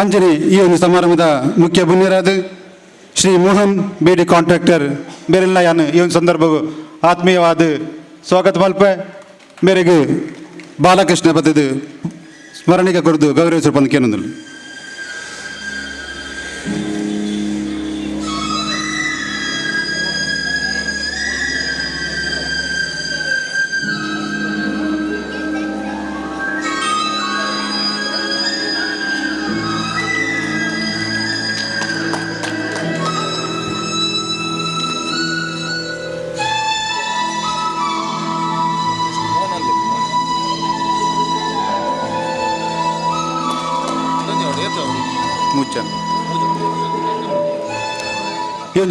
ಅಂಚನೆ ಈ ಒಂದು ಸಮಾರಂಭದ ಮುಖ್ಯ ಬುಣ್ಯರಾದ ಶ್ರೀ ಮೋಹನ್ ಬೇಡಿ ಕಾಂಟ್ರಾಕ್ಟರ್ ಬೇರೆಲ್ಲ ಯಾನ್ ಈ ಒಂದು ಸಂದರ್ಭ ಆತ್ಮೀಯವಾದ ಸ್ವಾಗತ ಮಲ್ಪೆ ಮೇರೆಗೆ ಬಾಲಕೃಷ್ಣ ಬತ್ತದು ಸ್ಮರಣಿಕೆ ಕೊರದು ಗೌರವಿಸಲು ಬಂದು ಕೇನೊಂದು.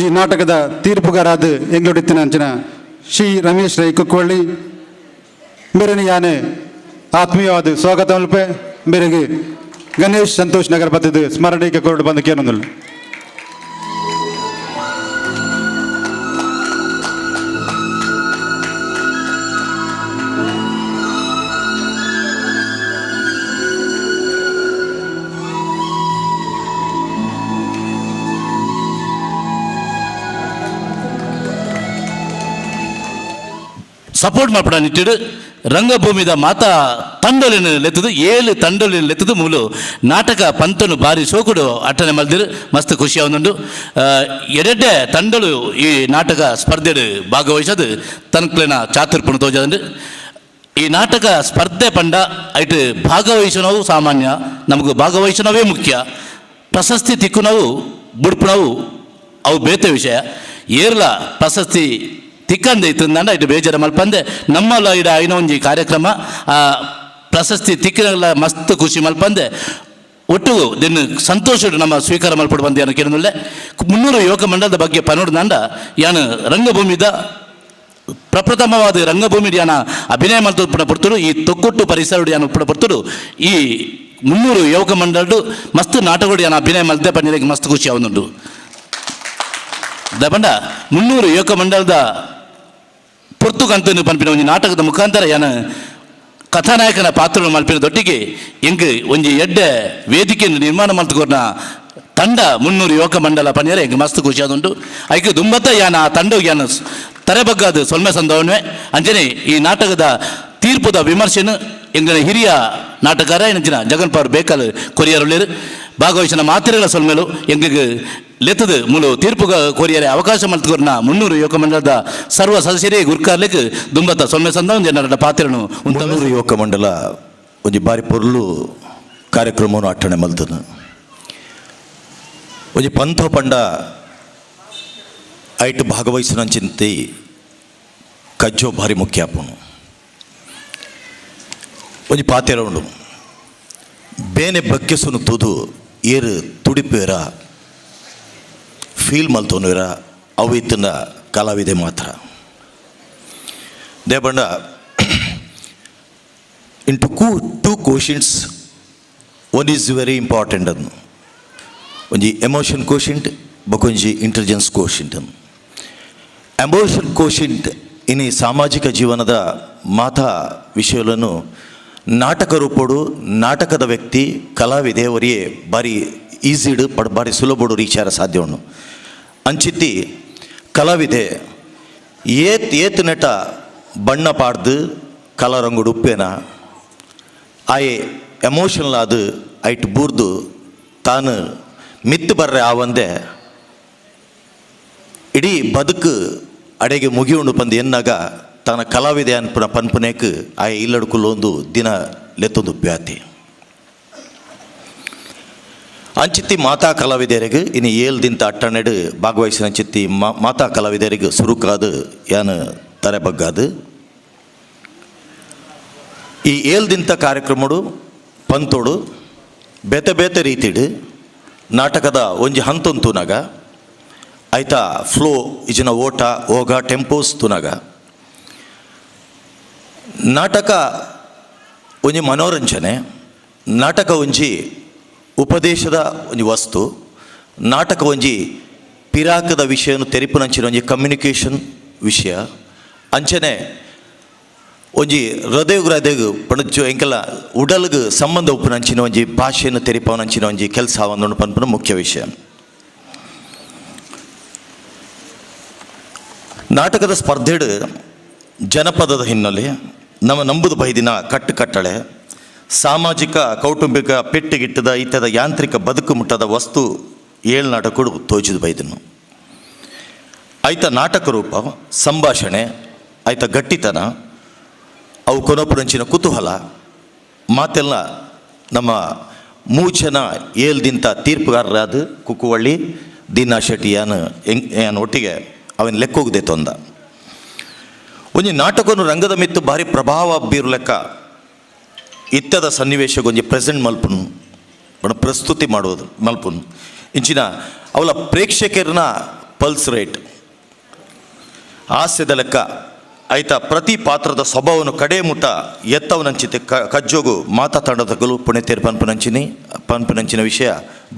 ಈ ನಾಟಕದ ತೀರ್ಪುಗಾರಾದ ಎಂಗ್ಲೊಡಿತ್ತಿನ ಅಂಚಿನ ಶ್ರೀ ರಮೇಶ್ ರೈ ಕುಕ್ವಳ್ಳಿ ಮೇರೆನ ಯಾನೆ ಆತ್ಮೀಯವಾದ ಸ್ವಾಗತ ಮಲ್ಪೆ ಮೇರೆಗೆ ಗಣೇಶ್ ಸಂತೋಷ್ ನಗರ ಬತ್ತದು ಸ್ಮರಣೀಯ ಕೊರಡು ಬಂದ ಕೇನೊಂದು. ಸಪೋರ್ಟ್ ಮಾಡ್ಪಡ ನಿಟ್ಟಿಡು ರಂಗಭೂಮಿದ ಮಾತಾ ತಂಡಲಿನ ಲೆತ್ತದು 7 ತಂಡಲಿನ ಲೆತ್ತದು ಮೂಲು ನಾಟಕ ಪಂತನು ಬಾರಿ ಸೋಕುಡು ಅಟ್ಟನೆ ಮಲ್ದಿರು ಮಸ್ತ್ ಖುಷಿ ಆವೊಂದುಂಡು. ಎಡೆಡ್ಡೆ ತಂಡಲು ಈ ನಾಟಕ ಸ್ಪರ್ಧೆಡು ಭಾಗವಹಿಸದು ತನ್ಕ್ಲೆನ ಚಾತುರ್ಪುಣ ತೋಜದಂಡು. ಈ ನಾಟಕ ಸ್ಪರ್ಧೆ ಪಂಡ ಐಟ್ ಭಾಗವಹಿಸೋವು ಸಾಮಾನ್ಯ, ನಮಗೆ ಭಾಗವಹಿಸೋವೇ ಮುಖ್ಯ. ಪ್ರಶಸ್ತಿ ತಿಕ್ಕುನವು ಬುಡ್ಪುನವು ಅವು ಬೇತೆ ವಿಷಯ. ಏರ್ಲ ಪ್ರಶಸ್ತಿ ತಿಕ್ಕಂದೆ ಇತ್ತಂದ ಇಟ್ಟು ಬೇಜಾರ ಮಲ್ಪಂದೆ ನಮ್ಮಲ್ಲ ಇಡ ಐನ ಒಂಜಿ ಕಾರ್ಯಕ್ರಮ ಆ ಪ್ರಶಸ್ತಿ ತಿಕ್ಕಿನಲ್ಲ ಮಸ್ತ್ ಖುಷಿ ಮಲ್ಪಂದೆ ಒಟ್ಟು ದಿನ ಸಂತೋಷ ನಮ್ಮ ಸ್ವೀಕಾರ ಮಲ್ಪಡು ಬಂದೆ ಅನ್ನೋ ಕೇಳಿದಲ್ಲೇ. 300 ಯುವಕ ಮಂಡಲದ ಬಗ್ಗೆ ಪನೋಡ್ದಂಡ ಯಾನು ರಂಗಭೂಮಿದ ಪ್ರಪ್ರಥಮವಾದ ರಂಗಭೂಮಿ ಯಾನ ಅಭಿನಯ ಮಲ್ತು ಉಪ್ಪುನ ಪೊರ್ತುಡು ಈ ತೊಕ್ಕುಟ್ಟು ಪರಿಸರ ಯಾನ ಉಪ್ಪುನ ಪೊರ್ತುಡು ಈ 300 ಯುವಕ ಮಂಡಲಡು ಮಸ್ತ್ ನಾಟಕಗಳು ಯಾನ ಅಭಿನಯ ಮಲ್ತೆ ಪಂಡಿಗೆ ಮಸ್ತ್ ಖುಷಿ ಆವೊಂದುಂಡು. ದಬಂಡ 300 ಯುವಕ ಮಂಡಲದ ಪೊರ್ತುಗಂತನು ಪನ್ಪಿನ ಒಂಜಿ ನಾಟಕದ ಮುಖಾಂತರ ಯಾನ ಕಥಾನಾಯಕನ ಪಾತ್ರ ಮಲ್ಪಿನ ದೊಟ್ಟಿಗೆ ಎಂಕ್ ಒಂಜಿ ಎಡ್ಡೆ ವೇದಿಕೆಯನ್ನು ನಿರ್ಮಾಣ ಮಲ್ತುಕೊರ್ನ ತಂಡ 300 ಯುವಕ ಮಂಡಲ ಪನ್ಯರೆ ಎಂಕ್ ಮಸ್ತ್ ಖುಷಿ ಆದುಂಟು. ಐಕ್ ದುಂಬತ್ತ ಯಾನ ಆ ತಂಡ ಯಾನ ತರೆಬಗ್ಗಾದ ಸೊಲ್ಮೆ ಸಂದವನ್ವೆ. ಅಂಚನೆ ಈ ನಾಟಕದ ತೀರ್ಪುದ ವಿಮರ್ಶೆನು ಎಂಗಿನ ಹಿರಿಯ ನಾಟಕಾರ ಎಂಚಿನ ಜಗನ್ ಪಾರ್ ಬೇಕಲ್ ಕೊರಿಯರುಳ್ಳೇರು ಭಾಗವಹಿಸಿನ ಮಾತ್ರೆಗಳ ಸೊಲ್ಮೆಲು ಎಂಗಿಗೆ ಲೆತ್ತದು ಮೂಲು ತೀರ್ಪು ಕೋರಿಯರೆ ಅವಕಾಶ ಮಲ್ತುಕೊರ್ನ 300 ಯುವಕ ಮಂಡಲದ ಸರ್ವ ಸದಸ್ಯರೇ ಗುರ್ಕಾರ್ಲಿಕ್ ದುಂಬತ್ತ ಸೊಲ್ಮೆ ಸಂದ ಒಂದು ಜನರ ಪಾತ್ರನು. 300 ಯುವಕ ಮಂಡಲ ಒಂಜಿ ಬಾರಿ ಪೊರ್ಲು ಕಾರ್ಯಕ್ರಮವನ್ನು ಅಟ್ಟಣೆ ಮಲ್ತನು. ಒಂಜಿ ಪಂಥ ಪಂಡ ಐಟ್ ಭಾಗವಹಿಸಿನ ಚಿಂತೆ ಕಜ್ಜೋ ಭಾರಿ ಮುಖ್ಯ ಆಪುಂಡು. ಒಂಜಿ ಪಾತೆರ ಉಂಡು, ಬೇನೆ ಬಗ್ಗೆಸುನು ತೂದು ಏರು ತುಡಿಪೇರ ಫೀಲ್ ಮಲ್ತೊನುವೆರ ಅವು ಇತ್ತಿನ ಕಲಾವಿದೆ ಮಾತ್ರ. ದೇಬಂಡ into two quotients, one is very important ಅನ್ನು ಒಂಜಿ ಎಮೋಷನ್ ಕೋಶಿಂಟ್ ಬೊಕೊಂಜಿ ಇಂಟೆಲಿಜೆನ್ಸ್ ಕೋಶಿಂಟ್ ಅನ್ನು. ಎಮೋಷನ್ ಕೋಶಿಂಟ್ ಇನಿ ಸಾಮಾಜಿಕ ಜೀವನದ ಮಾತಾ ವಿಷಯಗಳನ್ನು ನಾಟಕ ರೂಪೋಡು ನಾಟಕದ ವ್ಯಕ್ತಿ ಕಲಾವಿದೆ ಅವರಿಗೆ ಬಾರಿ ಈಸಿಡು ಪಡ್ ಬಾರಿ ಸುಲಭಡು ರೀಚಾರ ಸಾಧ್ಯ ಉಂಡು. ಅಂಚಿತ್ತಿ ಕಲಾವಿದೆ ಏತ್ ಏತ್ ನೆಟ ಬಣ್ಣ ಪಾಡ್ದು ಕಲರಂಗುಡು ಉಪ್ಪೇನ ಆಯೆ ಎಮೋಷನಲ್ ಆದು ಐಟ್ ಬೂರ್ದು ತಾನು ಮಿತ್ತು ಬರ್ರೆ ಆವಂದೆ ಇಡೀ ಬದುಕು ಅಡೆಗೆ ಮುಗಿಯುಂಡು ಪಂದು ಎನ್ನಾಗ ತನ್ನ ಕಲಾವಿದೆ ಅನ್ಪುನ ಪನ್ಪುನೇಕ್ ಆಯೆ ಇಲ್ಲಡ್ಕುಲ್ಲೊಂದು ದಿನ ಲೆತ್ತೊಂದು ಬ್ಯಾತಿ. ಅಂಚಿತ್ತಿ ಮಾತಾ ಕಲಾವಿದರಿಗೆ ಇನ್ನು ಏಳು ದಿನದ ಅಟ್ಟಣೆಡು ಭಾಗವಹಿಸಿದ ಅಂಚಿತ್ತಿ ಮಾತಾ ಕಲಾವಿದರಿಗೆ ಸುರುಕಾದು ಯಾನು ತರೆ ಬಗ್ಗಾದು. ಈ ಏಳು ದಿನದ ಕಾರ್ಯಕ್ರಮಡು ಪಂತೋಡು ಬೇತೆ ಬೇತೆ ರೀತಿಡು ನಾಟಕದ ಒಂಜಿ ಹಂತೊಂದು ತೂನಾಗ ಆಯ್ತಾ ಫ್ಲೋ ಇಜಿನ ಓಟ ಓಗ ಟೆಂಪೋಸ್ ತೂನಾಗ ನಾಟಕ ಒಂಜಿ ಮನೋರಂಜನೆ, ನಾಟಕ ಒಂಜಿ ಉಪದೇಶದ ಒಂಜಿ ವಸ್ತು, ನಾಟಕ ಒಂಜಿ ಪಿರಾಕದ ವಿಷಯನು ತೆರಿಪುನಂಚಿನ ಒಂಜಿ ಕಮ್ಯುನಿಕೇಷನ್ ವಿಷಯ. ಅಂಚನೆ ಒಂಜಿ ಹೃದಯ ಹೃದಯಗು ಪಣಜು ಎಂಕೆಲ್ಲ ಉಡಲ್ಗ್ ಸಂಬಂಧ ಉಪ್ಪುನಂಚಿನ ಒಂಜಿ ಭಾಷೆಯನ್ನು ತೆರಿಪವನಂಚಿನ ಒಂಜಿ ಕೆಲಸ ಒಂದು ಪನ್ಪುನ ಮುಖ್ಯ ವಿಷಯ. ನಾಟಕದ ಸ್ಪರ್ಧೆಡು ಜನಪದದ ಹಿನ್ನೆಲೆ, ನಮ್ಮ ನಂಬುದು ಬೈದಿನ ಕಟ್ಟುಕಟ್ಟಳೆ, ಸಾಮಾಜಿಕ ಕೌಟುಂಬಿಕ ಪೆಟ್ಟಿಗಿಟ್ಟದ ಇತ್ತದ ಯಾಂತ್ರಿಕ ಬದುಕು ಮುಟ್ಟದ ವಸ್ತು ಏಳು ನಾಟಕಗಳು ತೋಚಿದ ಬೈದನು. ಆಯ್ತ ನಾಟಕ ರೂಪ, ಸಂಭಾಷಣೆ, ಆಯ್ತ ಗಟ್ಟಿತನ, ಅವು ಕೊನೊಪುರಂಚಿನ ಕುತೂಹಲ ಮಾತೆಲ್ಲ ನಮ್ಮ ಮೂಚನ ಏಳ್ದಿಂತ ತೀರ್ಪುಗಾರರಾದ ಕುಕ್ಕುವಳ್ಳಿ ದೀನಾ ಶೆಟ್ಟಿಯಾನ ಯಾನ್ ಒಟ್ಟಿಗೆ ಅವನ ಲೆಕ್ಕೋಗದೆ ತೊಂದ. ಒಂಜಿ ನಾಟಕನು ರಂಗದ ಮಿತ್ತು ಭಾರಿ ಪ್ರಭಾವ ಬೀರು ಲೆಕ್ಕ ಇತ್ತದ ಸನ್ನಿವೇಶಗೊಂಜಿ ಪ್ರೆಸೆಂಟ್ ಮಲ್ಪುನು ಬಣ ಪ್ರಸ್ತುತಿ ಮಾಡೋದು ಮಲ್ಪುನು ಇಂಚಿನ ಅವಲ ಪ್ರೇಕ್ಷಕರನ್ನ ಪಲ್ಸ್ ರೇಟ್ ಹಾಸ್ಯದ ಲೆಕ್ಕ ಆಯ್ತಾ ಪ್ರತಿ ಪಾತ್ರದ ಸ್ವಭಾವವನ್ನು ಕಡೆ ಮುಟ್ಟ ಎತ್ತವನಂಚಿತೆ ಕಜ್ಜೋಗು ಮಾತಾ ತಂಡದಗಲು ಪುಣೆ ತೇರು ಪನ್ಪುನಂಚಿನಿ ಪನ್ಪುನಂಚಿನ ವಿಷಯ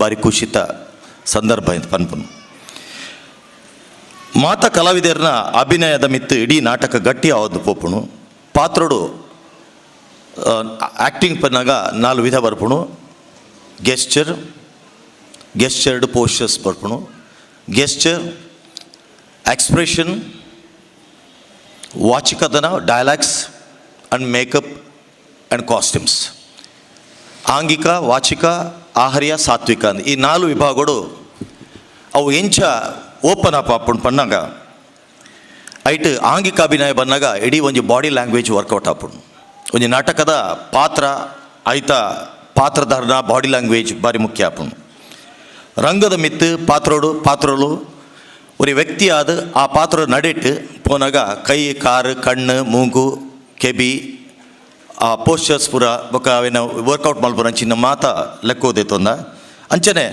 ಭಾರಿ ಕುಶಿತ ಸಂದರ್ಭ ಇದು ಪನ್ಪುನು. ಮಾತಾ ಕಲಾವಿದರನ್ನ ಅಭಿನಯದ ಮಿತ್ತು ಇಡೀ ನಾಟಕ ಗಟ್ಟಿ ಆವದ್ದು ಪೋಪುಣು. ಪಾತ್ರಡು ಆ್ಯಕ್ಟಿಂಗ್ ಪನ್ನಾಗ ನಾಲ್ಕು ವಿಧ ಬರ್ಪುಣು. ಗೆಸ್ಚರ್, ಗೆಸ್ಚರ್ಡ್ ಪೋಸ್ಚರ್ಸ್ ಬರ್ಪುಣು, ಗೆಸ್ಚರ್, ಎಕ್ಸ್ಪ್ರೆಷನ್, ವಾಚಿಕತನ, dialogues and makeup and costumes. ಆಂಗಿಕ, ವಾಚಿಕ, ಆಹಾರ್ಯ, ಸಾತ್ವಿಕ ಅಂದ್ ಈ ನಾಲ್ಕು ವಿಭಾಗಗಳು ಅವು ಎಂಚ ಓಪನ್ ಅಪ್ ಆಪುಂಡು ಪನ್ನಾಗ ಐಟ್ ಆಂಗಿಕ ಅಭಿನಯ ಬಂದಾಗ ಇಡೀ ಒಂಜಿ body language workout ಆಪುಂಡು. ಒಂಜಿ ನಾಟಕದ ಪಾತ್ರ ಆಯ್ತ ಪಾತ್ರಧಾರನ ಬಾಡಿ ಲ್ಯಾಂಗ್ವೇಜ್ ಭಾರಿ ಮುಖ್ಯ ಆಪುಂಡು. ರಂಗದ ಮಿತ್ತು ಪಾತ್ರೋಡು ಪಾತ್ರಳು ஒரு ವ್ಯಕ್ತಿಯಾದ ಆ ಪಾತ್ರ ನಡೆಟ್ಟು ಪೋನಾಗ ಕೈ, ಕಾರು, ಕಣ್ಣು, ಮೂಗು, ಕೆಬಿ, ಆ ಪೋಸ್ಚರ್ಸ್ ಪೂರ ಬೊಕ್ಕ ಅವೇನ ವರ್ಕೌಟ್ ಮಲ್ಪುನ ಚಿನ್ನ ಮಾತ ಲೆಕ್ಕೋದೆ ತೊಂದ. ಅಂಚನೆ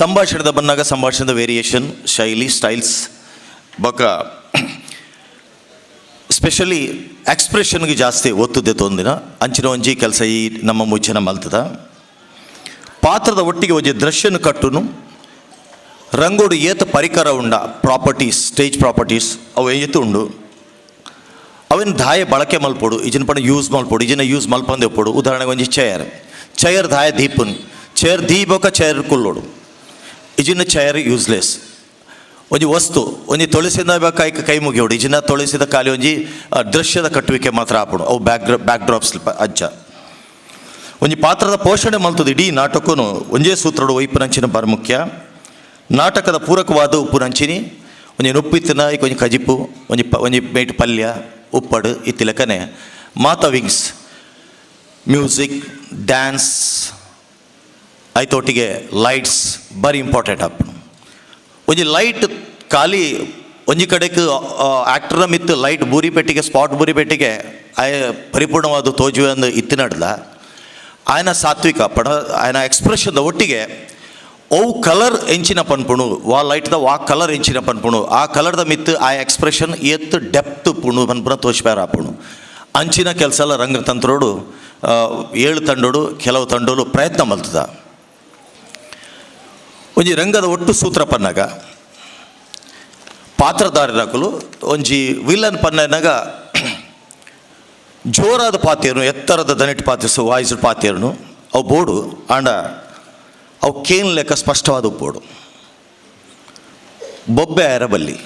ಸಂಭಾಷಣದ ಬಂದಾಗ ಸಂಭಾಷಣದ ವೇರಿಯೇಷನ್, ಶೈಲಿ, ಸ್ಟೈಲ್ಸ್ ಬೊಕ್ಕ ಸ್ಪೆಷಲಿ ಎಕ್ಸ್ಪ್ರೆಷನ್ಗೆ ಜಾಸ್ತಿ ಒತ್ತುದೆ ತೊಂದಿನ ಅಂಚಿನ ಒಂಜಿ ಕೆಲಸ ಈ ನಮ್ಮ ಮುಚ್ಚನ ಮಲ್ತದ. ಪಾತ್ರದ ಒಟ್ಟಿಗೆ ಒಂಜಿ ದೃಶ್ಯನ ಕಟ್ಟುನು ರಂಗೋಡು ಏತ ಪರಿಕರ ಉಂಡ properties, stage properties ಅವು ಏತು ಉಂಡು ಅವಿನ ದಾಯ ಬಳಕೆ ಮಲ್ಪೊಡು, ಇಜಿನ ಪಣ ಯೂಸ್ ಮಲ್ಪೊಡು, ಇಜಿನ ಯೂಸ್ ಮಲ್ಪಂದೆ ಒಪ್ಪೊಡು. ಉದಾಹರಣೆಗೆ ಒಂಜಿ ಚೇರ್, ಚೇರ್ ದಾಯ ದೀಪನ್, chair Deepak chair ಕುಲ್ಲೋಡು, ಇಜಿನ chair useless. ಒಂಜಿ ವಸ್ತು ಒಂಜಿ ತೊಳಸಿದ ಕೈ ಕೈ ಮುಗಿಯೋಡು, ಇಜಿನ ತೊಳಸಿದ ಖಾಲಿ ಒಂಜಿ ದೃಶ್ಯದ ಕಟ್ಟುವಿಕೆ ಮಾತ್ರ ಆಪುಡು, ಅವು ಬ್ಯಾಕ್ ಡ್ರಾಪ್ಸ್ ಅಜ್ಜ. ಒಂಜಿ ಪಾತ್ರದ ಪೋಷಣೆ ಮಲ್ತದ ಇಡೀ ನಾಟಕನು ಒಂಜೇ ಸೂತ್ರಡು ಒಯ್ಪುನಂಚಿನ ಬಾರಿ ಮುಖ್ಯ. ನಾಟಕದ ಪೂರಕವಾದ ಉಪ್ಪುನಂಚಿನಿ ಒಂಜಿ ಉಪ್ಪಿತ್ತಿನ ಒಂಜಿ ಕಜಿಪು, ಒಂಜಿ ಒಂಜಿ ಮೇಟ್ ಪಲ್ಯ, ಉಪ್ಪಡು ಇತ್ತಿಲಕನೆ ಮಾತ wings, music, dance ಐತೊಟ್ಟಿಗೆ lights ಬಾರಿ ಇಂಪಾರ್ಟೆಂಟ್ ಆಪುಂಡು. ಒಂಜಿ ಲೈಟ್ ಖಾಲಿ ಒಂಜಿ ಕಡೆಕ್ ಆ್ಯಕ್ಟರ್ನ ಮಿತ್ತು ಲೈಟ್ ಬೂರಿ ಪೆಟ್ಟಿಗೆ, ಸ್ಪಾಟ್ ಬೂರಿ ಪೆಟ್ಟಿಗೆ ಆಯ ಪರಿಪೂರ್ಣವಾದ ತೋಜುವೆ ಅಂದು ಇತ್ತಿನಡ್ಲ ಆಯನ ಸಾತ್ವಿಕ ಪಣ ಆಯನ ಎಕ್ಸ್ಪ್ರೆಷನ್ದ ಒಟ್ಟಿಗೆ ಅವು ಕಲರ್ ಎಂಚಿನ ಪನ್ಪುಣು, ವಾ ಲೈಟ್ದ ವಾ ಕಲರ್ ಎಂಚಿನ ಪನ್ಪುಣು, ಆ ಕಲರ್ದ ಮಿತ್ತು ಆ ಎಕ್ಸ್ಪ್ರೆಷನ್ ಎತ್ತು ಡೆಪ್ತ್ ಪುಣು ಪನ್ಪುನ ತೋಚ್ಪ್ಯಾರ ಆಪುಣು. ಅಂಚಿನ ಕೆಲಸ ಎಲ್ಲ ರಂಗತಂತ್ರೋಡು ಏಳು ತಂಡೋಡು ಕೆಲವು ತಂಡೋಡು ಪ್ರಯತ್ನ ಮಲ್ತದ. ಒಂಜಿ ರಂಗದ ಒಟ್ಟು ಸೂತ್ರ ಪನ್ನಾಗ ಪಾತ್ರಧಾರರಾಕಲು ಒಂಜಿ ವಿಲನ್ ಪನ್ನನಾಗ ಜೋರಾದ ಪಾತೇರ್ನು, ಎತ್ತರದ ದನಿಟ್ ಪಾತಿಸು ವಾಯ್ಸ್ ಪಾತೇರ್ನು ಅವು ಬೋಡು ಆಂಡ ಅವು ಕೇನ್ ಲೆಕ್ಕ ಸ್ಪಷ್ಟವಾದ ಬೋಡು ಬೊಬ್ಬೆ ಆರಬಲ್ಲಿ.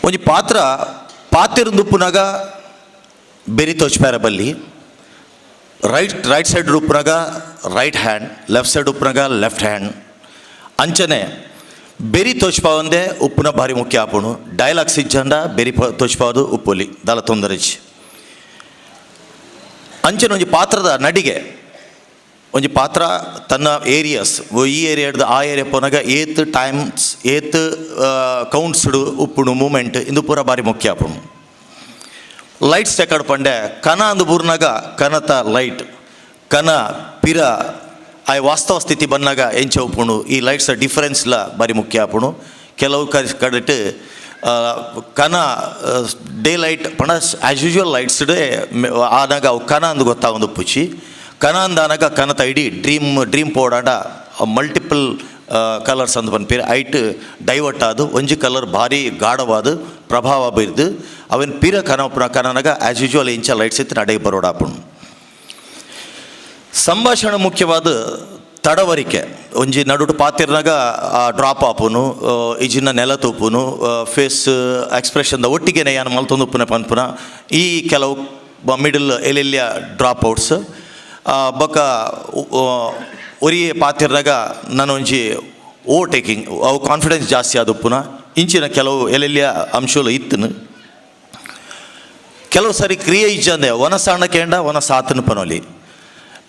ಒಂಜಿ ಪಾತ್ರ ಪಾತಿರುಂದುಪ್ಪುನಾಗ ಬೆರಿ ತೋಚ್ಪ್ಯಾರ ಬಲ್ಲಿ, right right side ಉಪ್ಪುನಾಗ right hand, left side ಉಪ್ಪುನಾಗ left hand. ಅಂಚನೆ ಬೆರಿ ತೋಚ್ಪಾವಂದೆ ಉಪ್ಪುನ ಭಾರಿ ಮುಖ್ಯ ಆಪುಣು. ಡೈಲಾಗ್ಸ್ ಇಜ್ಜಂಡ ಬೆರಿ ತೋಚ್ಪಾವದು ಉಪ್ಪುಲಿ ದಾಲ ತೊಂದರೆ. ಅಂಚನೆ ಒಂಜಿ ಪಾತ್ರದ ನಡಿಗೆ ಒಂಜಿ ಪಾತ್ರ ತನ್ನ ಏರಿಯಾಸ್ ಈ ಏರಿಯಾ ಹಿಡ್ದು ಆ ಏರಿಯಾ ಪೋನಾಗ ಏತ್ ಟೈಮ್ಸ್ ಏತ್ ಕೌಂಟ್ಸ್ಡು ಉಪ್ಪುಣು ಮೂಮೆಂಟ್ ಇಂದು ಪೂರ ಭಾರಿ ಮುಖ್ಯ ಆಪುಣು. ಲೈಟ್ಸ್ ಎಕಡ್ ಪಂಡೆ ಕನ ಅಂದು ಬೂರ್ನಾಗ ಕನತ ಲೈಟ್ ಕನ ಪಿರ ಆ ವಾಸ್ತವ ಸ್ಥಿತಿ ಬಂದಾಗ ಎಂಚ ಉಪ್ಪುಣು ಈ ಲೈಟ್ಸ್ ಡಿಫರೆನ್ಸ್ಲ ಭಾರಿ ಮುಖ್ಯ ಆಪುಣು. ಕೆಲವು ಕಡೆಟ್ ಕನ ಡೇ ಲೈಟ್ ಪಣ as usual lights ಆನಾಗ ಅವು ಕನ ಅಂದು ಗೊತ್ತಾಗೊಂದು ಪುಚ್ಚಿ ಕನ ಅಂದಾನಾಗ ಕನತ ಇಡೀ ಡ್ರೀಮ್ ಡ್ರೀಮ್ ಪೋಡಾಡ ಮಲ್ಟಿಪಲ್ ಕಲರ್ಸ್ ಅಂದು ಪನ್ಪೀರ್ ಐಟ್ ಡೈವರ್ಟ್ ಆದು ಒಂಜಿ ಕಲರ್ ಭಾರಿ ಗಾಢವಾದ ಪ್ರಭಾವ ಬೀರ್ದು ಅವೇನು ಪೀರ ಕನಪುನ ಕನನಾಗ ಆ್ಯಸ್ ಯೂಶುವಲ್ ಇಂಚ ಲೈಟ್ಸ್ ಇತ್ತು ನಡೆಗೆ ಬರೋಡಾಪುಣು. ಸಂಭಾಷಣೆ ಮುಖ್ಯವಾದ ತಡವರಿಕೆ ಒಂಜಿ ನಡುಟು ಪಾತಿರ್ನಾಗ ಡ್ರಾಪ್ ಆಪುನು, ಇಜಿನ ನೆಲ ತೂಪುನು, ಫೇಸ್ ಎಕ್ಸ್ಪ್ರೆಷನ್ದ ಒಟ್ಟಿಗೆನೆ ಯಾನ್ ಮಲ್ತೊಂದು ಉಪ್ಪುನ ಪನ್ಪುನ ಈ ಕೆಲವು ಮಿಡಲ್ ಎಲ್ಲೆಲ್ಲಿಯ ಡ್ರಾಪ್ ಔಟ್ಸ್ ಬೊಕ ಒರಿಯೇ ಪಾತಿರ್ನಾಗ ನಾನೊಂಜಿ ಓವರ್ಟೇಕಿಂಗ್ ಅವು ಕಾನ್ಫಿಡೆನ್ಸ್ ಜಾಸ್ತಿ ಆದುಪ್ಪುನ ಇಂಚಿನ ಕೆಲವು ಎಲ್ಲೆಲ್ಲಿಯ ಅಂಶಗಳು ಇತ್ತನು. ಕೆಲವು ಸಾರಿ ಕ್ರಿಯೆ ಇಜ್ಜಂದೆ ವನಸಾಣ ಕೇಂಡ ವನ ಸಾತನ ಪನೊಲಿ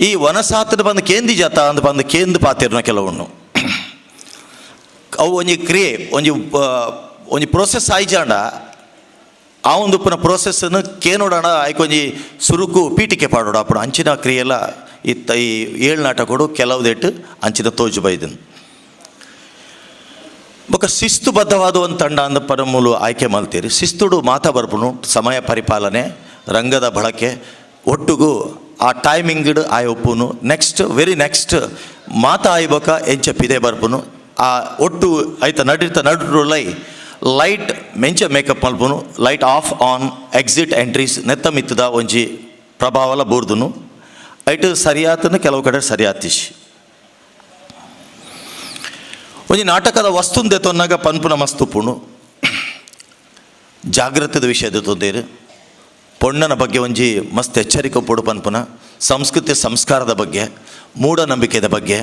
ಈ ವನಸಾತನ ಬಂದು ಕೇಂದಿ ಜಾತ ಅಂದ್ ಬಂದು ಕೇಂದು ಪಾತಿರ್ನ ಕೆಲವನ್ನು ಅವು ಒಂಜಿ ಕ್ರಿಯೆ ಒಂಜಿ ಒಂಜಿ ಪ್ರೋಸೆಸ್ ಆಯ್ಜಾಂಡ ಆ ಒಂದು ಉಪ್ಪುನ ಪ್ರೋಸೆಸ್ಸನ್ನು ಕೇನೋಡೋಣ ಐಕೊಂಜಿ ಸುರುಕು ಪೀಠಿಕೆ ಪಾಡೋಡ ಅಪ್ಪುನ ಅಂಚಿನ ಕ್ರಿಯೆಲ್ಲ ಇತ್ತ ಈ ಏಳು ನಾಟಕಡು ಕೆಲವುದೆಟ್ಟು ಅಂಚಿನ ತೋಜು ಬೈದನು. ಬೊಕ ಶಿಸ್ತುಬದ್ಧವಾದ ಒಂದು ತಂಡ ಅಂದ ಪರಮೂಲು ಆಯ್ಕೆ ಮಲ್ತೀರಿ. ಶಿಸ್ತುಡು ಮಾತಾ ಬರ್ಪುನು ಸಮಯ ಪರಿಪಾಲನೆ ರಂಗದ ಬಳಕೆ ಒಟ್ಟುಗು ಆ ಟೈಮಿಂಗ್ಡ್ ಆಯ್ ಒಪ್ಪುನು next very next ಮಾತಾ ಆಯ್ಬೊಕ ಎಂಚ ಪಿದೆ ಬರ್ಪುನು ಆ ಒಟ್ಟು ಐತ ನಡಿತ ನಡು ಲೈಟ್ ಮೆಂಚ ಮೇಕಪ್ ಮಲ್ಪುನು light off on exit entries ನೆತ್ತ ಮಿತ್ತದ ಒಂಜಿ ಪ್ರಭಾವಲ ಬೂರ್ದುನು ಐಟ್ ಸರಿಯಾತನು ಕೆಲವು ಕಡೆ ಸರಿಯಾತಿಶ್. ಒಂಜಿ ನಾಟಕದ ವಸ್ತುಂದೆ ತೊನ್ನಾಗ ಪನ್ಪುನ ಮಸ್ತುಪುಣು ಜಾಗ್ರತೆದ ವಿಷಯದ ತೊಂದೇರು ಪೊಣ್ಣನ ಬಗ್ಗೆ ಒಂಜಿ ಮಸ್ತ್ ಎಚ್ಚರಿಕೆ ಪೊಡು ಪನ್ಪುನ ಸಂಸ್ಕೃತಿ ಸಂಸ್ಕಾರದ ಬಗ್ಗೆ ಮೂಢನಂಬಿಕೆದ ಬಗ್ಗೆ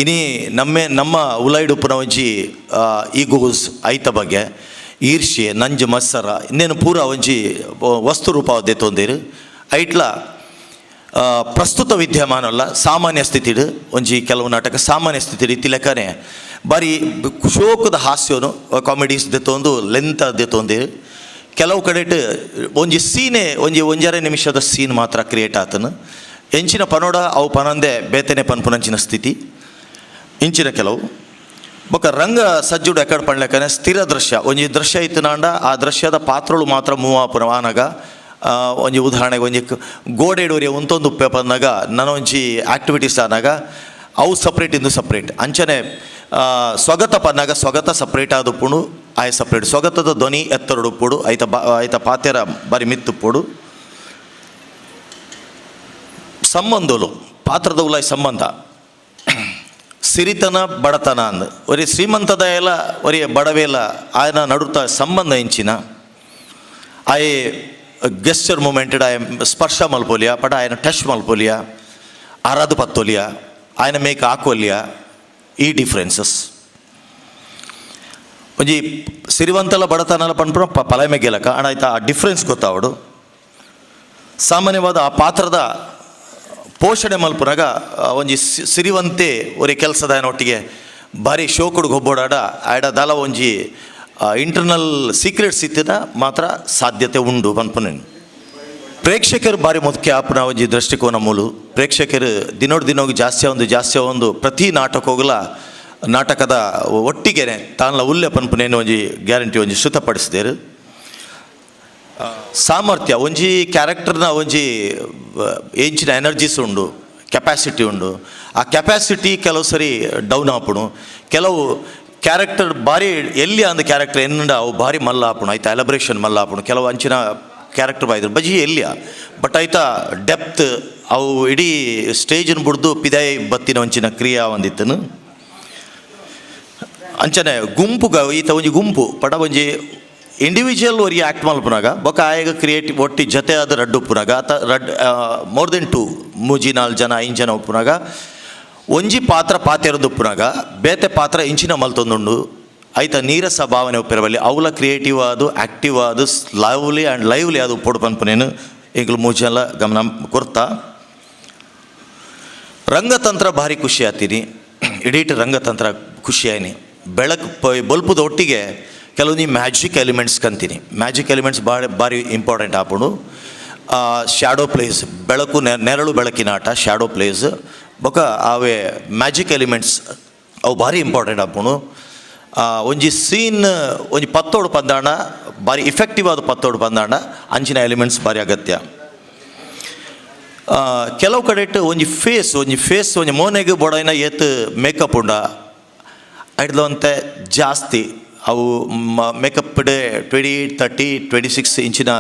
ಇನಿ ನಮ್ಮೆ ನಮ್ಮ ಉಲೈಡುಪ್ಪುನ ಒಂಜಿ ಈಗೋಸ್ ಐತ ಬಗ್ಗೆ ಈರ್ಷ್ಯೆ ನಂಜು ಮತ್ಸರ ಇನ್ನೇನು ಪೂರ ಒಂಜಿ ವಸ್ತು ರೂಪ ತೊಂದೇರು ಐಟ್ಲ ಪ್ರಸ್ತುತ ವಿದ್ಯಮಾನ ಅಲ್ಲ ಸಾಮಾನ್ಯ ಸ್ಥಿತಿಡು ಒಂಜಿ ಕೆಲವು ನಾಟಕ ಸಾಮಾನ್ಯ ಸ್ಥಿತಿ ಇತ್ತಿಲೆಕ್ಕನೆ ಬಾರಿ ಶೋಕದ ಹಾಸ್ಯನು ಕಾಮಿಡೀಸ್ ದೆತ್ತೊಂದು ಲೆಂತ್ ದೆತ್ತೊಂದೇರು ಕೆಲವು ಕಡೆಟ್ ಒಂಜಿ ಸೀನೆ ಒಂಜಿ ಒಂಜರೆ ನಿಮಿಷದ ಸೀನ್ ಮಾತ್ರ ಕ್ರಿಯೇಟ್ ಆತನು ಎಂಚಿನ ಪನೋಡ ಅವು ಪನಂದೆ ಬೇತನೆ ಪನ್ಪುನಂಚಿನ ಸ್ಥಿತಿ ಇಂಚಿನ ಕೆಲವು ಬೊಕ ರಂಗ ಸಜ್ಜುಡು ಎಕಡ್ ಪಣ್ಲೆಕ್ಕನೆ ಸ್ಥಿರ ದೃಶ್ಯ ಒಂಜಿ ದೃಶ್ಯ ಇತ್ತನಾಂಡ ಆ ದೃಶ್ಯದ ಪಾತ್ರಗಳು ಮಾತ್ರ ಮೂವ್ ಆಪುನ ಆನಗ ಒಂಜಿ ಉದಾಹರಣೆಗೆ ಒಂಜಿ ಗೋಡೆ ಡೋರಿಯ ಉಂತೊಂದು ಉಪ್ಪೆ ಪನ್ನಾಗ ನನೊಂಜಿ ಆ್ಯಕ್ಟಿವಿಟೀಸ್ ಆನಾಗ ಅವು ಸಪ್ರೇಟ್ ಇಂದು ಸಪ್ರೇಟ್ ಅಂಚನೆ ಸ್ವಗತ ಪನ್ನಾಗ ಸ್ವಗತ ಸಪ್ರೇಟ್ ಆದುಪ್ಪುಂಡು ಆಯ ಸಪ್ರೇಟ್ ಸ್ವಗತದ ಧ್ವನಿ ಎತ್ತರಡು ಉಪ್ಪುಡು ಐತ ಬ ಐತ ಪಾತೆರ ಬಾರಿ ಮಿತ್ತುಪ್ಪುಡು ಸಂಬಂಧಲು ಪಾತ್ರದ ಉಲಾಯ್ ಸಂಬಂಧ ಸಿರಿತನ ಬಡತನ ಅಂದ್ ಒರಿ ಶ್ರೀಮಂತದ ಎಲ್ಲ ಒರಿ ಬಡವೇಲ ಆಯನ ನಡುತ್ತ ಸಂಬಂಧ ಇಂಚಿನ ಆಯೆ ಗೆಸ್ಚರ್ ಮೂಮೆಂಟೆಡ್ ಆಯ ಸ್ಪರ್ಶ ಮಲ್ಪೊಲಿಯ ಪಟ ಆಯನ ಟಚ್ ಮಲ್ಪೊಲಿಯ ಆರಾಧ ಪತ್ತೊಲಿಯ ಆಯನ ಮೇಕ್ ಹಾಕೋಲಿಯ ಈ ಡಿಫ್ರೆನ್ಸಸ್ ಒಂಜಿ ಸಿರಿವಂತಲ ಬಡತನಲ ಪನ್ಪುನ ಪಲಮೆ ಗೆಲಕ ಅಣ್ಣ ಆಯ್ತಾ ಆ ಡಿಫ್ರೆನ್ಸ್ ಗೊತ್ತಾವಡು. ಸಾಮಾನ್ಯವಾದ ಆ ಪಾತ್ರದ ಪೋಷಣೆ ಮಲ್ಪುನಾಗ ಒಂಜಿ ಸಿರಿವಂತೆ ಒರಿ ಕೆಲಸದ ಒಟ್ಟಿಗೆ ಭಾರಿ ಶೋಕುಡು ಗೊಬ್ಬೋಡಾಡ ಆಡ ದಾಲ ಒಂಜಿ ಇಂಟರ್ನಲ್ ಸೀಕ್ರೆಟ್ಸ್ ಇತ್ತಿನ ಮಾತ್ರ ಸಾಧ್ಯತೆ ಉಂಡು ಪನ್ಪುನೇನು. ಪ್ರೇಕ್ಷಕರು ಭಾರಿ ಮುಖ್ಯ ಆಪುನ ಒಂಜಿ ದೃಷ್ಟಿಕೋನ ಮೂಲು ಪ್ರೇಕ್ಷಕರು ದಿನೋಡ್ ದಿನೋಗಿ ಜಾಸ್ತಿ ಒಂದು ಜಾಸ್ತಿ ಒಂದು ಪ್ರತಿ ನಾಟಕೋಗಲ ನಾಟಕದ ಒಟ್ಟಿಗೆನೆ ತಾನ್ಲ ಉಲ್ಲೆ ಪನ್ಪುನೇನು ಒಂಜಿ ಗ್ಯಾರಂಟಿ ಒಂಜಿ ಶ್ರುತಪಡಿಸಿದೇರು. ಸಾಮರ್ಥ್ಯ ಒಂಜಿ ಕ್ಯಾರೆಕ್ಟರ್ನ ಒಂಜಿ ಎಂಚಿನ ಎನರ್ಜೀಸ್ ಉಂಡು ಕೆಪಾಸಿಟಿ ಉಂಡು ಆ ಕೆಪಾಸಿಟಿ ಕೆಲವು ಸರಿ ಡೌನ್ ಆಪುಣು ಕೆಲವು ಕ್ಯಾರೆಕ್ಟರ್ ಭಾರಿ ಎಲ್ಲಿ ಅಂದ ಕ್ಯಾರೆಕ್ಟರ್ ಎನ್ನುಂಡ ಅವು ಭಾರಿ ಮಲ್ಲ ಆಪುಣು ಆಯ್ತಾ ಎಲಬ್ರೇಷನ್ ಮಲ್ಲ ಆಪುಣು ಕೆಲವು ಅಂಚಿನ ಕ್ಯಾರೆಕ್ಟರ್ ಬಾಯ್ದ್ರು ಬಜಿ ಎಲ್ಲಿಯ ಬಟ್ ಆಯ್ತಾ ಡೆಪ್ತ್ ಅವು ಇಡೀ ಸ್ಟೇಜನ್ನು ಬಿಡ್ದು ಪಿದಾಯಿ ಬತ್ತಿನ ಒಂಚಿನ ಕ್ರಿಯಾ ಒಂದಿತ್ತನು. ಅಂಚನೆ ಗುಂಪುಗ ಈತ ಒಂಜಿ ಗುಂಪು ಪಟ ಒಂಜಿ ಇಂಡಿವಿಜುವಲ್ ಒರಿ ಆ್ಯಕ್ಟ್ ಮಲ್ಪುನಾಗ ಬೊಕ ಆಯಗ ಕ್ರಿಯೇಟಿವ್ ಒಟ್ಟಿ ಜೊತೆ ಆದ ರಡ್ಡು ಉಪ್ಪುನಾಗ ಅತ ರಡ್ more than to ಮೂಜಿ ನಾಲ್ಕು ಜನ ಐದು ಜನ ಉಪ್ಪುನಾಗ ಒಂಜಿ ಪಾತ್ರ ಪಾತೆರದು ಉಪ್ಪುನಾಗ ಬೇತೆ ಪಾತ್ರ ಇಂಚಿನ ಮಲ್ತೊಂದುಂಡು ಐತ ನೀರಸ ಭಾವನೆ ಉಪ್ಪಿರಬಲ್ಲಿ ಅವಲ ಕ್ರಿಯೇಟಿವ್ ಆದು ಆ್ಯಕ್ಟಿವ್ ಆದು lovely and lively ಅದು ಉಪ್ಪೊಡು ಪನ್ಪುನೇನು ಈಗಲೂ ಮೂಜೆಲ್ಲ ಗಮನ ಕೊರ್ತಾ. ರಂಗತಂತ್ರ ಭಾರಿ ಖುಷಿ ಆತೀನಿ ಇಡೀ ರಂಗತಂತ್ರ ಖುಷಿ ಆಯ್ನಿ ಬೆಳಕು ಬಲ್ಪದ ಒಟ್ಟಿಗೆ ಕೆಲವೊಂದು ಮ್ಯಾಜಿಕ್ ಎಲಿಮೆಂಟ್ಸ್ ಕಂತೀನಿ ಮ್ಯಾಜಿಕ್ ಎಲಿಮೆಂಟ್ಸ್ ಭಾಳ ಭಾರಿ ಇಂಪಾರ್ಟೆಂಟ್ ಆಪುಂಡು. ಶ್ಯಾಡೋ ಪ್ಲೇಸ್ ಬೆಳಕು ನೆರಳು ಬೆಳಕಿನ ಆಟ ಶ್ಯಾಡೋ ಪ್ಲೇಸ್ ಬೊಕ ಆವೆ ಮ್ಯಾಜಿಕ್ ಎಲಿಮೆಂಟ್ಸ್ ಅವು ಭಾರಿ ಇಂಪಾರ್ಟೆಂಟ್ ಆಪುಂಡು. ಒಂಜಿ ಸೀನ್ ಒಂಜಿ ಪತ್ತೋಡು ಪಂದಾಂಡ ಭಾರಿ ಇಫೆಕ್ಟಿವ್ ಆದ ಪತ್ತೋಡು ಪಂದಾಂಡ ಅಂಚಿನ ಎಲಿಮೆಂಟ್ಸ್ ಭಾರಿ ಅಗತ್ಯ. ಕೆಲವು ಕಡೆಟ್ ಒಂಜಿ ಫೇಸ್ ಒಂಜಿ ಮೋನೆಗ್ ಬೋಡೈನ ಏತ್ ಮೇಕಪ್ ಉಂಡ ಐಡ್ಲಂತೆ ಜಾಸ್ತಿ ಅವು ಮೇಕಪ್ ಡೆ 28 30 26 ಇಂಚಿನ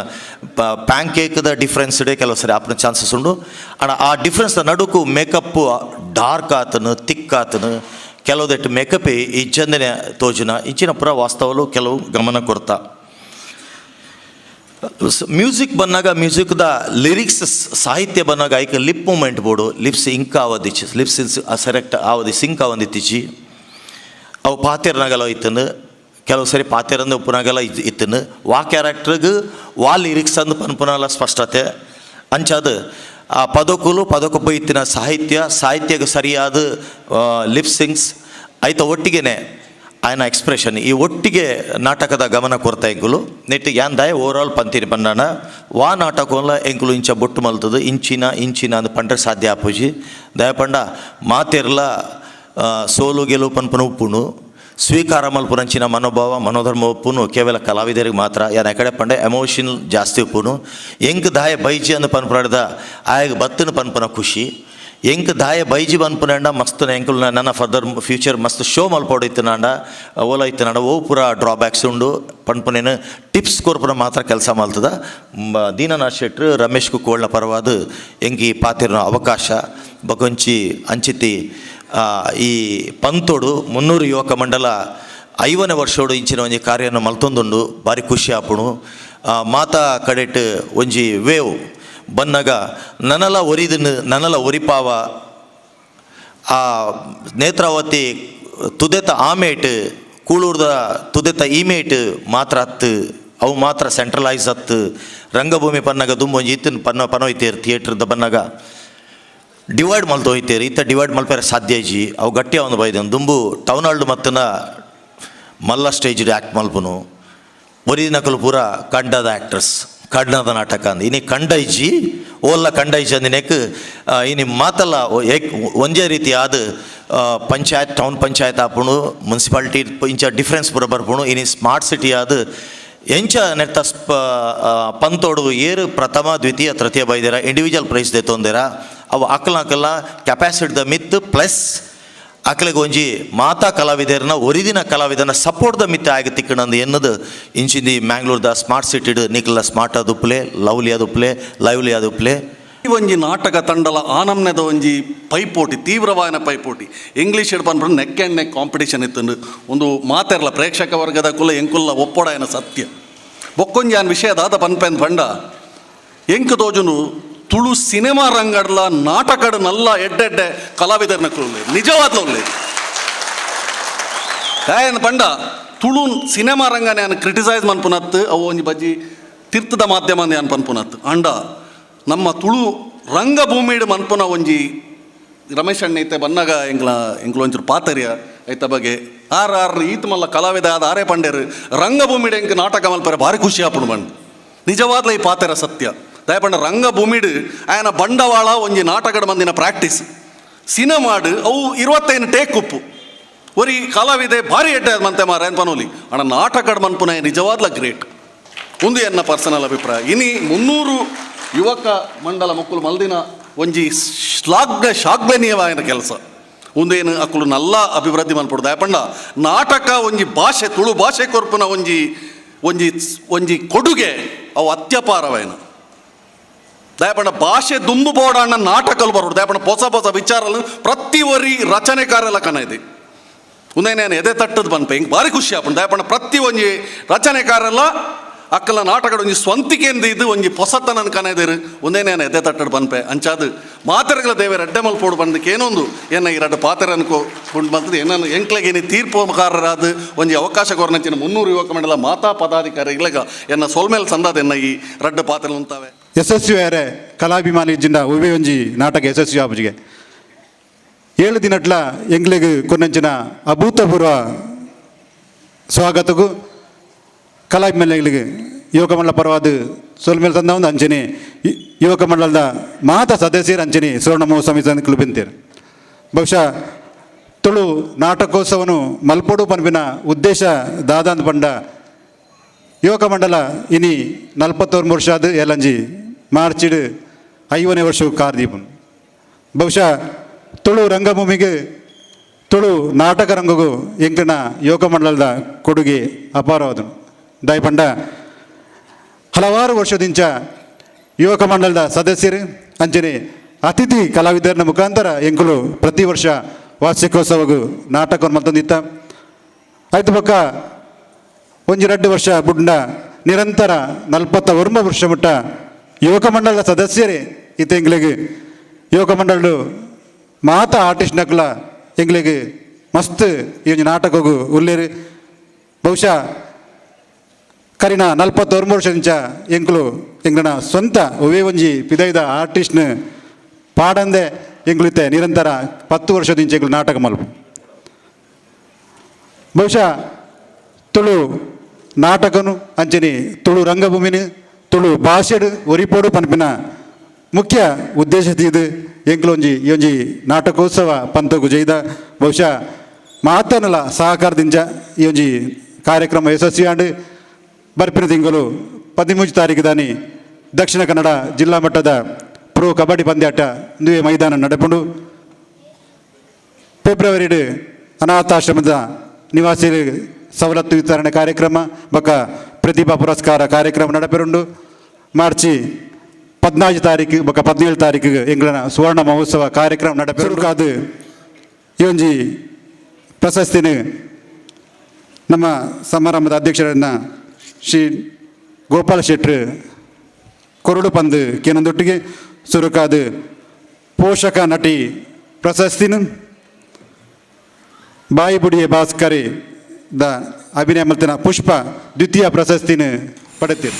ಪ್ಯಾನ್ ಕೇಕ್ದ ಡಿಫ್ರೆನ್ಸ್ ಡೇ ಕೆಲವು ಸರಿ ಆಪುನ ಚಾನ್ಸಸ್ ಉಂಡು. ಆಂಡ ಆ ಡಿಫ್ರೆನ್ಸ್ ನಡುಕು ಮೇಕಪ್ ಡಾರ್ಕ್ ಆತನು, ತಿಕ್ ಆತನು, ಕೆಲವುದೆಟ್ಟು ಮೇಕಪ್ ಇಜ್ಜಂದನೆ ತೋಜುನ ಇಂಚಿನ ಪುರ ವಾಸ್ತವಲು ಕೆಲವು ಗಮನ ಕೊರ್ತಾ. ಮ್ಯೂಸಿಕ್ ಬಂದಾಗ ಮ್ಯೂಸಿಕ್ದ ಲಿರಿಕ್ಸ್ ಸಾಹಿತ್ಯ ಬಂದಾಗ ಐಕ ಲಿಪ್ ಮೂಮೆಂಟ್ ಬೋಡು, ಲಿಪ್ಸ್ ಇಂಕ್ ಆವದಿಚ್ಚಿ, ಲಿಪ್ಸ್ ಸೆರೆಕ್ಟ್ ಆವದಿ ಸಿಂಕ್ ಆವಂದಿತ್ತಿಚ್ಚಿ. ಅವು ಪಾತೆರ್ನಾಗಲ ಇತ್ತನು, ಕೆಲವು ಸರಿ ಪಾತೆರಂದ ಉಪ್ಪುನಾಗಲ ಇತ್ತನು. ವಾ ಕ್ಯಾರೆಕ್ಟರ್ಗೆ ವಾ ಲಿರಿಕ್ಸ್ ಅಂದು ಪನ್ಪುನಲ ಸ್ಪಷ್ಟತೆ ಅಂಚಾದ ಆ ಪದಕುಲು ಪದಕೊಬ್ಬ ಇತ್ತಿನ ಸಾಹಿತ್ಯ, ಸಾಹಿತ್ಯಕ್ಕೆ ಸರಿಯಾದ ಲಿಪ್ ಸಿಂಗ್ಸ್ ಐತ ಒಟ್ಟಿಗೆನೆ ಆಯನ ಎಕ್ಸ್ಪ್ರೆಷನ್ ಈ ಒಟ್ಟಿಗೆ ನಾಟಕದ ಗಮನ ಕೊರ್ತಾ ಎಂಕುಲು ನೆಟ್ ಯಾಂದಾಯ ಓವರ್ ಆಲ್ ಪಂತಿನಿ ಪನ್ನಾಣ ವಾ ನಾಟಕಲ್ಲ ಎಂಕುಲು ಇಂಚ ಬೊಟ್ಟು ಮಲ್ತದು ಇಂಚಿನ ಇಂಚಿನ ಅಂದ್ ಪಂಡ್ರೆ ಸಾಧ್ಯ ಆಪುಜಿ. ದಯಪಂಡ ಮಾತೆರ್ಲ ಸೋಲು ಗೆಲುವು ಪನ್ಪುನ ಉಪ್ಪುನು ಸ್ವೀಕಾರ ಮಲ್ಪುನಂಚಿನ ಮನೋಭಾವ ಮನೋಧರ್ಮ ಉಪ್ಪುನು ಕೇವಲ ಕಲಾವಿದರಿಗೆ ಮಾತ್ರ. ಯಾನ್ ಕಡೆ ಪಂಡೆ ಎಮೋಷನ್ ಜಾಸ್ತಿ ಉಪ್ಪುನು ಎಂಕ್ ದಾಯ ಬೈಜಿ ಅಂದ್ ಪನ್ಪುನಾಡ್ದ ಆಯಗ್ ಬತ್ತನ ಪನ್ಪುನ ಖುಷಿ ಎಂಕ್ ದಾಯ ಬೈಜಿ ಪನ್ಪುನಾಂಡ ಮಸ್ತ್ ಎಂಕುಲು ನನ್ನ ಫರ್ದರ್ ಫ್ಯೂಚರ್ ಮಸ್ತ್ ಶೋ ಮಲ್ಪೋಡು ಇತ್ತನಾಂಡ ಓಲ ಇತ್ತನಾಂಡ ಓ ಪೂರ ಡ್ರಾಬ್ಯಾಕ್ಸ್ ಉಂಡು ಪನ್ಪುನೇನು ಟಿಪ್ಸ್ ಕೊರ್ಪುನ ಮಾತ್ರ ಕೆಲಸ ಮಲ್ತದ. ದೀನನಾಥ್ ಶೆಟ್ರು ರಮೇಶ್ ಕುಕ್ಕೋಳ್ನ ಪರವಾದ ಎಂಕ್ ಈ ಪಾತಿರ್ನ ಅವಕಾಶ ಬಕೊಂಚಿ ಅಂಚಿತಿ ಈ ಪಂತೋಡು 300 ಯುವಕ ಮಂಡಲ 50ನೇ ವರ್ಷೋಡು ಇಂಚಿನ ಒಂಜಿ ಕಾರ್ಯನ ಮಲ್ತೊಂದುಂಡು ಭಾರಿ ಖುಷಿ ಆಪುಣು. ಮಾತಾ ಕಡೆಟ್ ಒಂಜಿ ವೇವ್ ಬನ್ನಗ ನನಲ ಒರಿದನು ನನಲ ಒರಿಪಾವ ಆ ನೇತ್ರಾವತಿ ತುದೆತ ಆಮೇಟ್ ಕೂಳೂರ್ದ ತುದೆತ ಈಮೇಟ್ ಮಾತ್ರ ಅತ್ತು ಅವು ಮಾತ್ರ ಸೆಂಟ್ರಲೈಸ್ ಅತ್ತು ರಂಗಭೂಮಿ ಪನ್ನಗ ದುಂಬೊಂಜಿ ಇತ್ತಿನ ಪನ್ನ ಪನೋಯ್ತೇರು ಥಿಯೇಟ್ರದ ಬನ್ನಗ ಡಿವೈಡ್ ಮಲ್ತ ಹೋಯ್ತೇರು ಇತ್ತ ಡಿವೈಡ್ ಮಲ್ಪೆರೆ ಸಾಧ್ಯ ಇಜ್ಜಿ ಅವು ಗಟ್ಟಿ ಒಂದು ಬೈದನು ದುಂಬು ಟೌನ್ ಹಾಲ್ಡ್ ಮತ್ತನ ಮಲ್ಲ ಸ್ಟೇಜ್ ಆ್ಯಕ್ಟ್ ಮಲ್ಪುನು ಒರಿನಕಲು ಪೂರ ಕಂಡದ ಆ್ಯಕ್ಟ್ರಸ್ ಕಂಡದ ನಾಟಕ ಅಂದ್ ಇನಿ ಕಂಡ ಇಜ್ಜಿ ಓಲ್ಲ ಕಂಡ ಇಜ್ಜಿ ಅಂದಿನೇಕ್ ಇನಿ ಮಾತಲ್ಲ ಏಕ್ ಒಂಜೇ ರೀತಿ ಆದ ಪಂಚಾಯತ್ ಟೌನ್ ಪಂಚಾಯತ್ ಆಪುಣು ಮುನ್ಸಿಪಾಲ್ಟಿ ಇಂಚ ಡಿಫ್ರೆನ್ಸ್ ಪೂರ ಬರ್ಪುಣು ಇನಿ ಸ್ಮಾರ್ಟ್ ಸಿಟಿ ಆದ ಎಂಚ ನೆತ್ತ ಪಂತೋಡು ಏರು ಪ್ರಥಮ ದ್ವಿತೀಯ ತೃತೀಯ ಬೈದಿರ ಇಂಡಿವಿಜುವಲ್ ಪ್ರೈಸ್ ದೆತ್ತೊಂದಿರ ಅವು ಅಕಲ ಅಕಲ ಕೆಪಾಸಿಟಿದ ಮಿತ್ ಪ್ಲಸ್ ಅಕಲಿಗೆ ಒಂಜಿ ಮಾತಾ ಕಲಾವಿದರನ್ನ ಒರಿದಿನ ಕಲಾವಿದನ ಸಪೋರ್ಟ್ದ ಮಿತ್ತ ಆಗಿ ತಿಕ್ಕಣಂದು ಎನ್ನದು ಇಂಚಿಂದಿ ಮ್ಯಾಂಗ್ಳೂರ್ದ ಸ್ಮಾರ್ಟ್ ಸಿಟಿಡ್ ನಿಕ್ಲ ಸ್ಮಾರ್ಟ್ ಆದುಪ್ಲೆ ಲವ್ಲಿ ಆದುಪ್ಲೆ ಲೈವ್ಲಿ ಆದುಪ್ಲೆ. ಈ ಒಂಜಿ ನಾಟಕ ತಂಡಲ ಆನಮ್ನೆದ ಒಂಜಿ ಪೈಪೋಟಿ ತೀವ್ರವಾದ ಪೈಪೋಟಿ ಇಂಗ್ಲೀಷ್ ಪನ್ಪುನ neck and neck competition ಇತ್ತು ಒಂದು ಮಾತೆರ್ಲ ಪ್ರೇಕ್ಷಕ ವರ್ಗದ ಕುಲ ಎಂಕುಲ್ಲ ಒಪ್ಪೊಡಾಯನ ಸತ್ಯ. ಬೊಕ್ಕೊಂಜಿ ಆನ್ ವಿಷಯ ದಾದ ಪನ್ಪೆಂದ್ ಪಂಡ ಎಂಕ್ ತೋಜುನು ತುಳು ಸಿನಿಮಾ ರಂಗಡ್ಲ ನಾಟಕಡ್ ನಲ್ಲ ಎಡ್ಡೆಡ್ಡೆ ಕಲಾವಿದರ್ನ ಕುಲ್ಲೆ ನಿಜವಾದ್ಲ ಉಲ್ಲೆ ದಾಯನ್ ಪಂಡ ತುಳು ಸಿನಿಮಾ ರಂಗನೆ ಯಾನ್ ಕ್ರಿಟಿಸೈಸ್ ಮನ್ಪುನತ್ತು ಅವು ಒಂಜಿ ಬಜ್ಜಿ ತೀರ್ಥದ ಮಾಧ್ಯಮ ಯಾನ್ ಪನ್ಪುನತ್ತು ಅಂಡ ನಮ್ಮ ತುಳು ರಂಗಭೂಮಿಡ್ ಮನ್ಪುನ ಒಂಜಿ ರಮೇಶ್ ಅಣ್ಣ ಐತೆ ಬನ್ನಾಗ ಎಂಕ್ಲ ಎಂಕ್ಲ ಒಂಚೂರು ಪಾತರ್ಯ ಐತ ಬಗ್ಗೆ ಆರ್ ಆರ್ ಈತ ಮಲ್ಲ ಕಲಾವಿದ ಆದ ಆರೇ ಪಂಡೇರು ರಂಗಭೂಮಿಡ್ ಎಂಕ್ ನಾಟಕ ಮಲ್ಪರೆ ಭಾರಿ ಖುಷಿ ಆಪುಂಡು ಬಂಡ್ ನಿಜವಾದ್ಲ ಈ ಪಾತೆರ ಸತ್ಯ. ದಯಪಂಡ ರಂಗಭೂಮಿಡ್ ಆಯನ ಬಂಡವಾಳ ಒಂಜಿ ನಾಟಕದ ಮಂದಿನ ಪ್ರಾಕ್ಟೀಸ್ ಸಿನಿಮಾಡ್ ಅವು 25 ಟೇಕ್ ಉಪ್ಪು ಒರಿ ಕಲಾವಿದೆ ಭಾರಿ ಎಡ್ಡೆ ಮಂತೆ ಮಾರ ಏನ್ ಪನೋಲಿ ಅಣ್ಣ ನಾಟಕಡ್ ಮನ್ಪುನ ನಿಜವಾದ್ಲ ಗ್ರೇಟ್ ಒಂದು ಎನ್ನ ಪರ್ಸನಲ್ ಅಭಿಪ್ರಾಯ. ಇನಿ 300 ಯುವಕ ಮಂಡಲ ಮಕ್ಕಳು ಮಲ್ದಿನ ಒಂಜಿ ಶ್ಲಾಘ್ಯ ಶಾಗ್ಲನೀಯವಾದ ಕೆಲಸ ಒಂದೇನು ಅಕ್ಕಲು ನಲ್ಲ ಅಭಿವೃದ್ಧಿ ಮನ್ಪುಡು. ದಯಪಂಡ ನಾಟಕ ಒಂಜಿ ಭಾಷೆ ತುಳು ಭಾಷೆ ಕೊರ್ಪುನ ಒಂಜಿ ಒಂಜಿ ಒಂಜಿ ಕೊಡುಗೆ ಅವು ಅತ್ಯಪಾರವೇನ. ದಯಪಂಡ ಭಾಷೆ ದುಂಬು ಬೋಡಣ್ಣ ನಾಟಕలు ಬರೋಡು ದಯಪಂಡ ಹೊಸ ಹೊಸ ವಿಚಾರలు ಪ್ರತಿ ಒರಿ ರಚನೆಕಾರೆಲ್ಲ ಕನ ಇದೆ ಒಂದೇನು ಎದೆ ತಟ್ಟದ್ ಪನ್ಪೆ ಹಿಂಗೆ ಭಾರಿ ಖುಷಿ ಆಪುಂಡು. ದಯಪಂಡ ಪ್ರತಿ ಒಂಜಿ ರಚನೆಕಾರೆಲ್ಲ ಅಕ್ಕಲ ನಾಟಕದ ಒಂಜಿ ಸ್ವಂತಿಕೆಂದು ಇದು ಒಂಜಿ ಪೊಸತನನ್ ಕನದಿರು ಒಂದೇನೇನು ಎದೆ ತಟ್ಟಡ್ ಪನ್ಪೆ ಅಂಚಾದು ಮಾತೆರಗಳ ದೇವರ ಅಡ್ಡೆ ಮಲ್ಪೋಡು ಬಂದಕ್ಕೆ ಏನೊಂದು ಏನ ಈ ರಡ್ಡು ಪಾತೆರ ಅನ್ಕೋ ಕೊಂಡು ಬಂತದ್ದು ಏನನ್ನು ಎಂಕ್ಲೆಗೇನಿ ತೀರ್ಪುಕಾರರಾದ ಒಂಜಿ ಅವಕಾಶ ಕೊರ್ನಂಚಿನ 300 ಯುವಕ ಮಂಡಲ ಮಾತಾ ಪದಾಧಿಕಾರಿಗಳಗ ಎನ್ನ ಸೊಲ್ಮೇಲ್ ಸಂದಾದ ಎನ್ನ ಈ ರಡ್ಡು ಪಾತ್ರೆ ಉಂತಾವೆ. ಯಶಸ್ವಿ ಕಲಾಭಿಮಾನಿ ಜಿಂದ ಉವೆ ಒಂಜಿ ನಾಟಕ ಯಶಸ್ವಿ ಆಪುಜಿಗೆ 7 ದಿನಟ್ಲ ಎಂಗ್ಲೆಗ್ ಕೊನ್ನಂಚಿನ ಅಭೂತಪೂರ್ವ ಸ್ವಾಗತಗೂ ಕಲಾಭಿಮಾನಿಗಳಿಗೆ ಯುವಕ ಮಂಡಲ ಪರವಾದ ಸೊಲ್ಮೇಲ್ ತಂದ ಒಂದು ಅಂಚನೆ ಯುವಕ ಮಂಡಲದ ಮಾತ ಸದಸ್ಯರು ಅಂಚನೆ ಸುವರ್ಣ ಮಹೋತ್ಸವ ಸಮಿತಿ ಬೆಂತೇರು. ಬಹುಶಃ ತುಳು ನಾಟಕೋತ್ಸವನು ಮಲ್ಪೊಡು ಪನ್ಪಿನ ಉದ್ದೇಶ ದಾದಾಂದ್ ಪಂಡ ಯುವಕ ಮಂಡಲ ಇನಿ 41 ವರ್ಷ ಅದು ಎಲ್ಲಂಜಿ ಮಾರ್ಚಿಡ್ 50ನೇ ವರ್ಷ ಕಾರ್ದೀಪನ್. ಬಹುಶಃ ತುಳು ರಂಗಭೂಮಿಗೆ ತುಳು ನಾಟಕ ರಂಗಗೂ ಎಂಕನ ಯೋಗ ಮಂಡಲದ ಕೊಡುಗೆ ಅಪಾರವಾದ ದಯಪಂಡ ಹಲವಾರು ವರ್ಷದಿಂಚ ಯುವಕ ಮಂಡಲದ ಸದಸ್ಯರು ಅಂಚನೆ ಅತಿಥಿ ಕಲಾವಿದರನ ಮುಖಾಂತರ ಎಂಕುಲು ಪ್ರತಿ ವರ್ಷ ವಾರ್ಷಿಕೋತ್ಸವಗೂ ನಾಟಕವನ್ನು ಮಲ್ತೊಂದಿತ್ತ. ಆಯ್ತು ಬೊಕ್ಕ ಒಂಜಿ 2 ವರ್ಷ ಬುಡ್ಡ ನಿರಂತರ 49 ವರ್ಷ ಮುಟ್ಟ ಯುವಕ ಮಂಡಲದ ಸದಸ್ಯರೇ ಇತ್ತ ಎಂಗ್ಲಿಗೆ ಯುವಕ ಮಂಡಲಡು ಮಾತಾ ಆರ್ಟಿಸ್ಟ್ ನಕಲ ಎಂಗ್ಲಿಗೆ ಮಸ್ತ್ ಈ ಒಂಜಿ ನಾಟಕಗೂ ಉಲ್ಲೇರು. ಬಹುಶಃ ಕರಿನ 49 ವರ್ಷದಿಂಚ ಎಂಕುಲು ಎಂಗ್ಲನ ಸ್ವಂತ ಒವೇ ಒಂಜಿ ಪಿದೈದ ಆರ್ಟಿಸ್ಟ್ನ ಪಾಡಂದೆ ಎಂಗ್ಲಿತ್ತೆ ನಿರಂತರ 10 ವರ್ಷದಿಂಚ ಎಂಗ್ಲು ನಾಟಕ ಮಲ್ಪು. ಬಹುಶಃ ತುಳು ನಾಟಕನು ಅಂಚನೆ ತುಳು ರಂಗಭೂಮಿನ ತುಳು ಭಾಷೆಡು ಒರಿಪೋಡು ಪನ್ಪಿನ ಮುಖ್ಯ ಉದ್ದೇಶ ಇದು ಎಂಕ್ಲು ಒಂಜಿ ಈ ಒಂಜಿ ನಾಟಕೋತ್ಸವ ಪಂತಗು ಜೈದ. ಬಹುಶಃ ಮಾತನಲ ಸಹಕಾರದಿಂಚ ಈ ಒಂಜಿ ಕಾರ್ಯಕ್ರಮ ಯಶಸ್ವಿಯಾಂಡು ಬರ್ಪಿನ ತಿಂಗಳು 13 ತಾರೀಕು ದಾನಿ ದಕ್ಷಿಣ ಕನ್ನಡ ಜಿಲ್ಲಾ ಮಟ್ಟದ ಪ್ರೋ ಕಬಡ್ಡಿ ಪಂದ್ಯಾಟ ಇಂದುವೆ ಮೈದಾನ ನಡೆಪುಂಡು. ಫೆಬ್ರವರಿ ಅನಾಥಾಶ್ರಮದ ನಿವಾಸಿ ಸವಲತ್ತು ವಿತರಣೆ ಕಾರ್ಯಕ್ರಮ ಬೊಕ್ಕ ಪ್ರತಿಭಾ ಪುರಸ್ಕಾರ ಕಾರ್ಯಕ್ರಮ ನಡೆಪೆರುಂಡು. ಮಾರ್ಚ್ 14 ತಾರೀಕು ಬೊಕ್ಕ 17 ತಾರೀಕು ಎಂಗ್ಲನ ಸುವರ್ಣ ಮಹೋತ್ಸವ ಕಾರ್ಯಕ್ರಮ ನಡೆಪೆರುಂಡು. ಅದು ಈ ಒಂಜಿ ಪ್ರಶಸ್ತಿನ ನಮ್ಮ ಸಮಾರಂಭದ ಅಧ್ಯಕ್ಷರನ್ನ ಶ್ರೀ ಗೋಪಾಲ ಶೆಟ್ರು ಕೊರಡು ಪಂದು ಕೇನಂದೊಟ್ಟಿಗೆ ಸುರುಕಾದ ಪೋಷಕ ನಟಿ ಪ್ರಶಸ್ತಿನ ಬಾಯಿಬುಡಿಯ ಭಾಸ್ಕರಿ the ಅಭಿನಯ ಮಲ್ತಿನ ಪುಷ್ಪ ದ್ವಿತೀಯ ಪ್ರಶಸ್ತಿನ ಪಡೆದಿರು.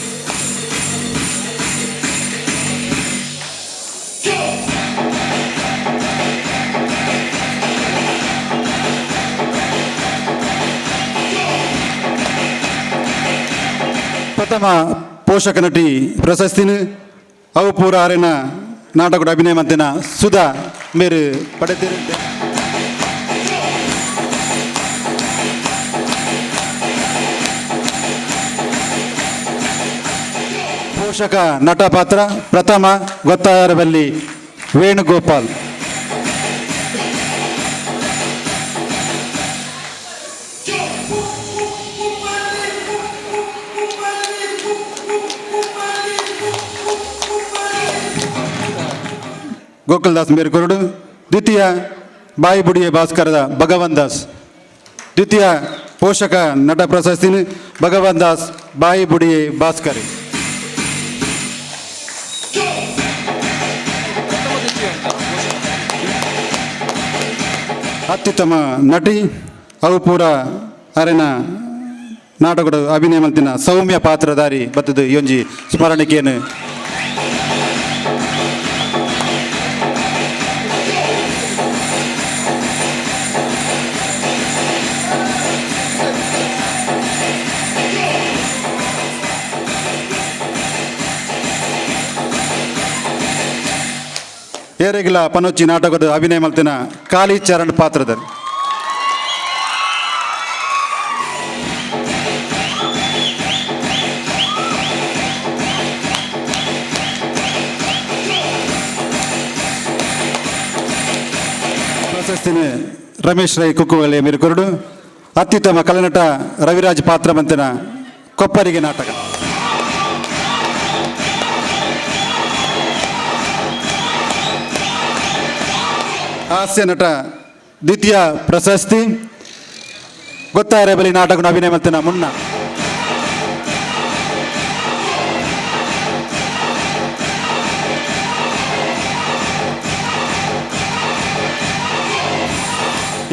ಪ್ರಥಮ ಪೋಷಕ ನಟಿ ಪ್ರಶಸ್ತಿನ ಅವು ಪೂರ ಆರಿನ ನಾಟಕದ ಅಭಿನಯ ಮಂತಿನ ಸುಧಾ ಮೇರು ಪಡೆದಿರು. ಪೋಷಕ ನಟ ಪಾತ್ರ ಪ್ರಥಮ ಗೊತ್ತಾರಬಲ್ಲಿ ವೇಣುಗೋಪಾಲ್. ಗೋಕುಲ್ದಾಸ್ ಮೇರುಕೊರಡು. ದ್ವಿತೀಯ ಬಾಯಿಬುಡಿಯ ಭಾಸ್ಕರದ ಭಗವಾನ್ ದಾಸ್. ದ್ವಿತೀಯ ಪೋಷಕ ನಟ ಪ್ರಶಸ್ತಿನ ಭಗವಾನ್ ದಾಸ್ ಬಾಯಿಬುಡಿಯೆ ಭಾಸ್ಕರ್. ಅತ್ಯುತ್ತಮ ನಟಿ ಅವು ಪೂರ ಅರೆನ ನಾಟಕದ ಅಭಿನಯ ಮಲ್ತಿನ ಸೌಮ್ಯ ಪಾತ್ರಧಾರಿ ಬತ್ತದು ಈ ಒಂಜಿ ಸ್ಮರಣಿಕೆಯನ್ನು. ಏರೆಗಿಲ ಪನೊಚ್ಚಿ ನಾಟಕದ ಅಭಿನಯ ಮಲ್ತಿನ ಕಾಳಿ ಚರಣ್ ಪಾತ್ರದಲ್ಲಿ. ಪ್ರಶಸ್ತಿನ ರಮೇಶ್ ರೈ ಕುಕ್ಕುವಲೆ ಮೇರುಕೊರಡು. ಅತ್ಯುತ್ತಮ ಕಲನಟ ರವಿರಾಜ್ ಪಾತ್ರ ಮಂತಿನ ಕೊಪ್ಪರಿಗೆ ನಾಟಕ. ಹಾಸ್ಯ ನಟ ದ್ವಿತೀಯ ಪ್ರಶಸ್ತಿ ಗೊತ್ತಾರೆ ಬಲಿ ನಾಟಕನ ಅಭಿನಯ ಮಲ್ತಿನ ಮುನ್ನ.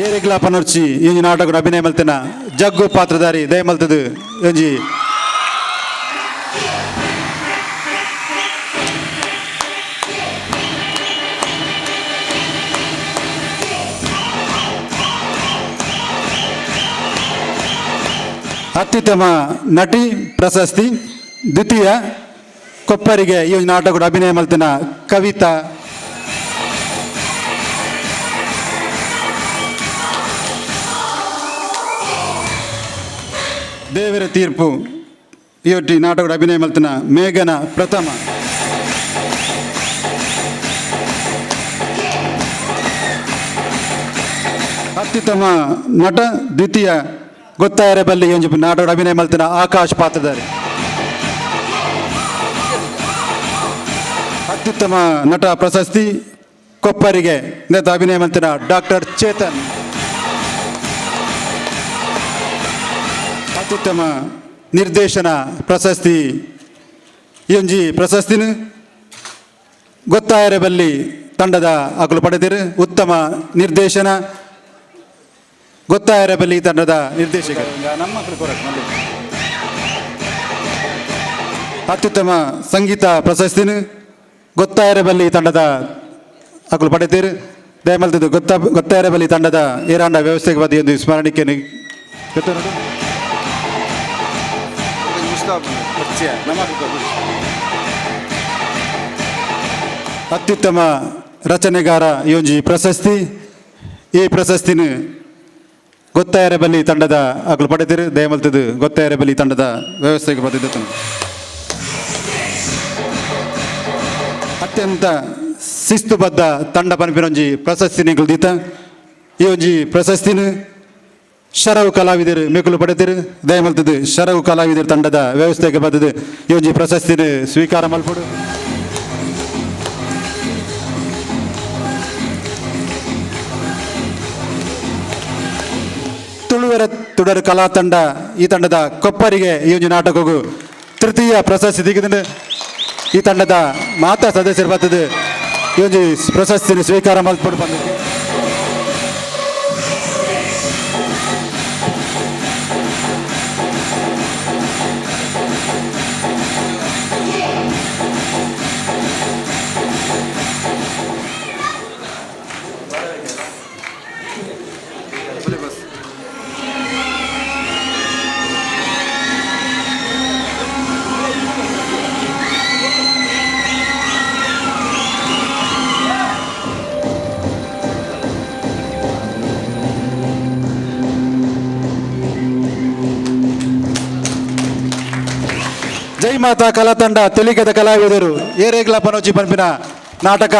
ಏರೆಗ್ಲಾ ಪನೊರ್ಚಿ ಈ ನಾಟಕದ ಅಭಿನಯ ಮಲ್ತಿನ ಜಗ್ಗು ಪಾತ್ರಧಾರಿ ದಯಮಲ್ತದು ಒಂಜಿ ಅತ್ಯುತ್ತಮ ನಟಿ ಪ್ರಶಸ್ತಿ ದ್ವಿತೀಯ ಕೊಪ್ಪರಿಗೆ ಈ ನಾಟಕದ ಅಭಿನಯ ಮಲ್ತಿನ ಕವಿತಾ. ದೇವರ ತೀರ್ಪು ಈ ನಾಟಕದ ಅಭಿನಯ ಮಲ್ತಿನ ಮೇಘನ ಪ್ರಥಮ. ಅತ್ಯುತ್ತಮ ನಟ ದ್ವಿತೀಯ ಗೊತ್ತಾಯರೆ ಬಲ್ಲಿ ಒಂಜಿ ನಾಟಕ ಅಭಿನಯ ಮಲ್ತಿನ ಆಕಾಶ್ ಪಾತ್ರಧಾರಿ. ಅತ್ಯುತ್ತಮ ನಟ ಪ್ರಶಸ್ತಿ ಕೊಪ್ಪರಿಗೆ ನೇತ ಅಭಿನಯ ಮಲ್ತಿನ ಡಾಕ್ಟರ್ ಚೇತನ್. ಅತ್ಯುತ್ತಮ ನಿರ್ದೇಶನ ಪ್ರಶಸ್ತಿ ಈ ಒಂಜಿ ಪ್ರಶಸ್ತಿನ ಗೊತ್ತಾಯರೆ ಬಲ್ಲಿ ತಂಡದ ಅಕಲು ಪಡೆದಿರು. ಉತ್ತಮ ನಿರ್ದೇಶನ ಗೊತ್ತಾಯರೆ ಬಲ್ಲಿ ತಂಡದ ನಿರ್ದೇಶಕರು. ಅತ್ಯುತ್ತಮ ಸಂಗೀತ ಪ್ರಶಸ್ತಿನ ಗೊತ್ತಾಯರೆ ಬಲ್ಲಿ ತಂಡದ ಅಕಲು ಪಡೆದಿರು. ದಯಮಲ್ತಿದ್ದು ಗೊತ್ತಾಯರೆ ಬಲ್ಲಿ ತಂಡದ ಏರಾಂಡ ವ್ಯವಸ್ಥೆಗೆ ಬದಿ ಒಂದು ಸ್ಮರಣಿಕೆ. ಅತ್ಯುತ್ತಮ ರಚನೆಗಾರ ಈ ಒಂಜಿ ಪ್ರಶಸ್ತಿ. ಈ ಪ್ರಶಸ್ತಿನ ಗೊತ್ತಾಯರೆ ಬಲ್ಲಿ ತಂಡದ ಅಕಲು ಪಡೆದಿರು. ದಯಮಲ್ತದ್ದು ಗೊತ್ತಾಯರೆ ಬಲ್ಲಿ ತಂಡದ ವ್ಯವಸ್ಥೆಗೆ ಬದಿದ್ದು. ಅತ್ಯಂತ ಶಿಸ್ತುಬದ್ಧ ತಂಡ ಪನ್ಪಿನೊಂಜಿ ಪ್ರಶಸ್ತಿ ನಿಗದಿತ. ಈ ಒಂಜಿ ಪ್ರಶಸ್ತಿನ ಶರವು ಕಲಾವಿದರು ಮೇಕಲು ಪಡೆದಿರು. ದಯಮಲ್ತದ್ದು ಶರವು ಕಲಾವಿದರು ತಂಡದ ವ್ಯವಸ್ಥೆಗೆ ಬದದು ಈ ಒಂಜಿ ಪ್ರಶಸ್ತಿನ ಸ್ವೀಕಾರ ಮಲ್ಪಡು. ತುಳುವರ ತುಡರು ಕಲಾ ತಂಡ ಈ ತಂಡದ ಕೊಪ್ಪರಿಗೆ ಈ ಒಂದು ನಾಟಕಕ್ಕೂ ತೃತೀಯ ಪ್ರಶಸ್ತಿ ತೆಗೆದು ಈ ತಂಡದ ಮಾತಾ ಸದಸ್ಯರು ಬರ್ತದೆ ಈ ಒಂದು ಪ್ರಶಸ್ತಿನ ಸ್ವೀಕಾರ ಮಲ್ಪಡು ಬಂದಿದೆ. ಜೈ ಮಾತಾ ಕಲಾ ತಂಡ ತೆಲಿಗದ ಕಲಾವಿದರು ಏರೇಗ್ಲ ಪನೋಚಿ ಪನ್ಪಿನ ನಾಟಕ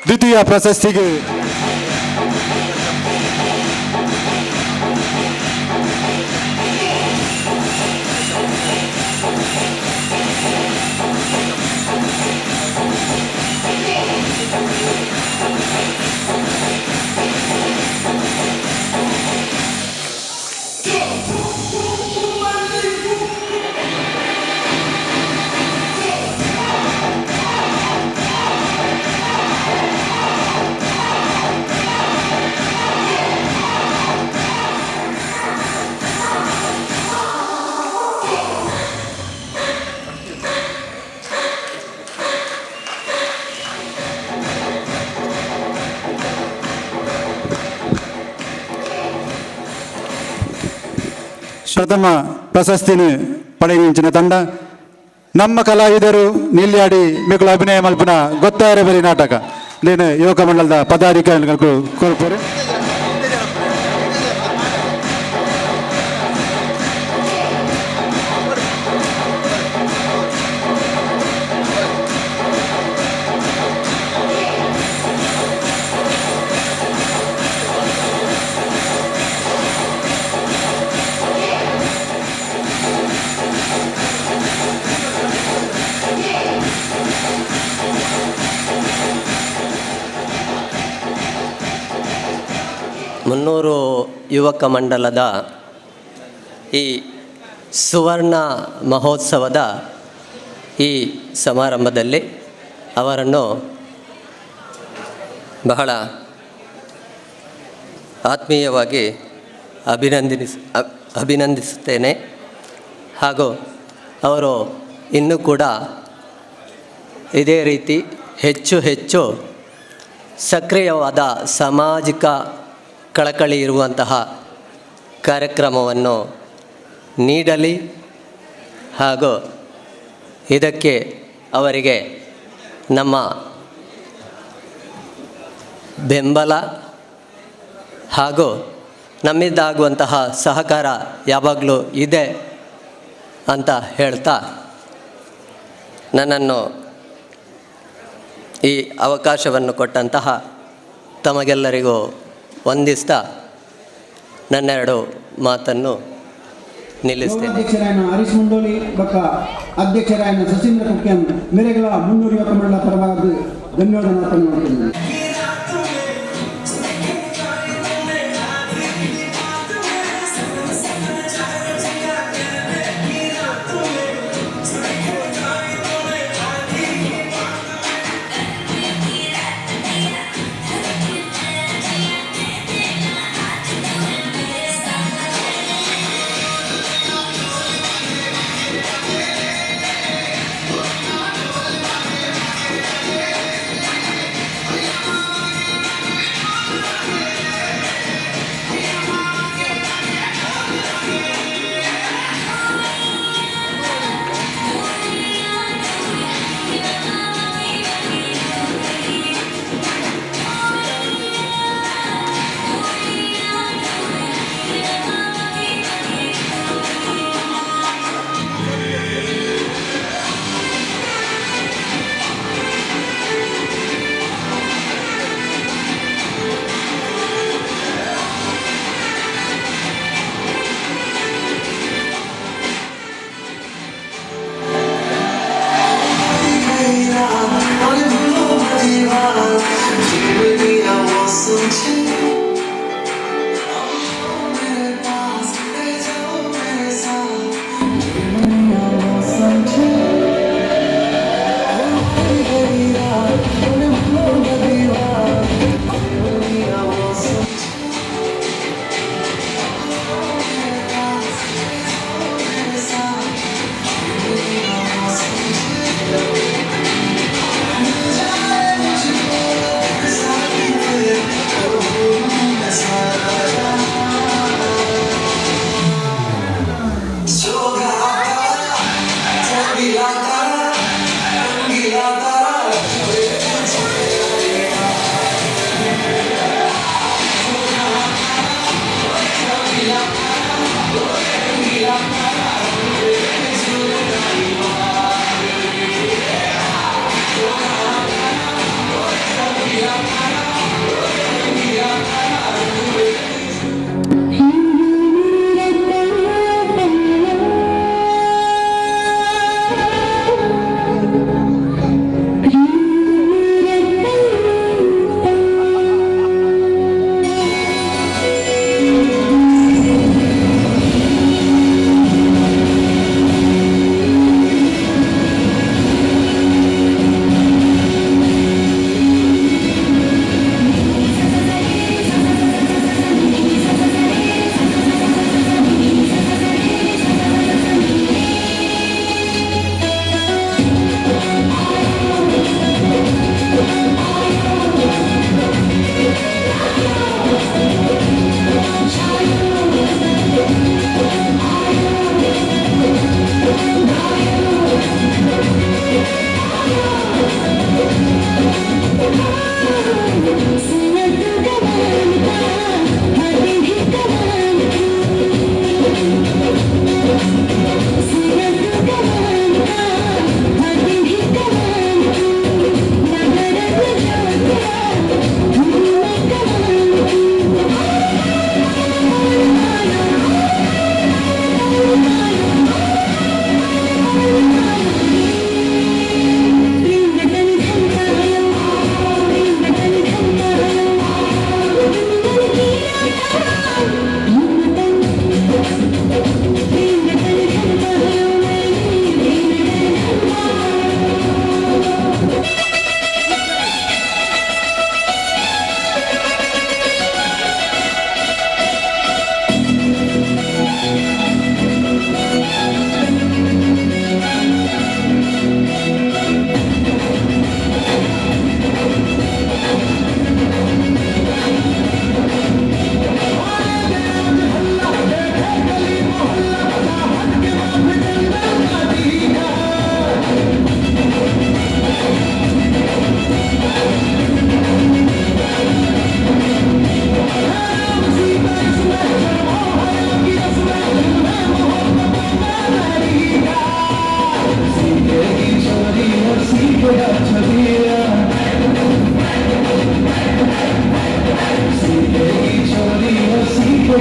ದ್ವಿತೀಯ ಪ್ರಶಸ್ತಿಗೆ ಪ್ರಥಮ ಪ್ರಶಸ್ತಿನ ಪಡೆಯಿನ ತಂಡ ನಮ್ಮ ಕಲಾವಿದರು ನಿಲ್ಯಾಡಿ ಮಿಕುಲ ಅಭಿನಯ ಮಲ್ಪುನ ಗೊತ್ತಾಯರೆ ಬರಿ ನಾಟಕ ನೇನು ಯುವಕ ಮಂಡಲದ ಪದಾಧಿಕಾರಿಗಳು ಕೋಲ್ಪರು. ಮುನ್ನೂರು ಯುವಕ ಮಂಡಲದ ಈ ಸುವರ್ಣ ಮಹೋತ್ಸವದ ಈ ಸಮಾರಂಭದಲ್ಲಿ ಅವರನ್ನು ಬಹಳ ಆತ್ಮೀಯವಾಗಿ ಅಭಿನಂದಿಸುತ್ತೇನೆ. ಹಾಗೂ ಅವರು ಇನ್ನೂ ಕೂಡ ಇದೇ ರೀತಿ ಹೆಚ್ಚು ಹೆಚ್ಚು ಸಕ್ರಿಯವಾದ ಸಾಮಾಜಿಕ ಕಳಕಳಿ ಇರುವಂತಹ ಕಾರ್ಯಕ್ರಮವನ್ನು ನೀಡಲಿ. ಹಾಗೂ ಇದಕ್ಕೆ ಅವರಿಗೆ ನಮ್ಮ ಬೆಂಬಲ ಹಾಗೂ ನಮ್ಮಿಂದಾಗುವಂತಹ ಸಹಕಾರ ಯಾವಾಗಲೂ ಇದೆ ಅಂತ ಹೇಳ್ತಾ ನನ್ನನ್ನು ಈ ಅವಕಾಶವನ್ನು ಕೊಟ್ಟಂತಹ ತಮಗೆಲ್ಲರಿಗೂ ವಂದಿಸ್ತಾ ನನ್ನೆರಡು ಮಾತನ್ನು ನಿಲ್ಲಿಸ್ತೇನೆ. ಅಧ್ಯಕ್ಷರಾಯನ ಹರೀಶ್ ಮುಂಡೋಲಿ ಬೊಕ್ಕ ಅಧ್ಯಕ್ಷರಾಯನ ಸಸೀಂದ್ರ ಕುಕ್ಯಂ ಮೇರೆಗಳ ಮುನ್ನೂರು ಯುವಕ ಮಂಡಲ ಪರವಾಗಿ ಧನ್ಯವಾದ ಅರ್ಪಣೆ ಮಾಡ್ತೀನಿ.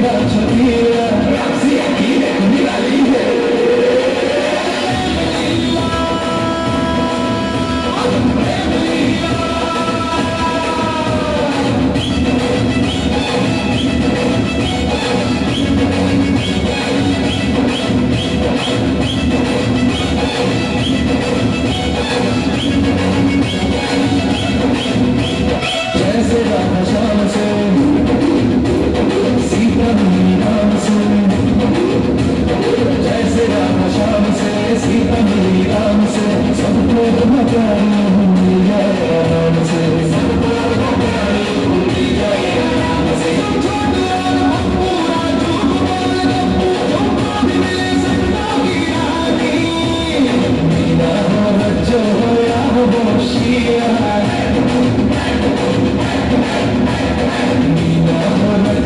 Thank you.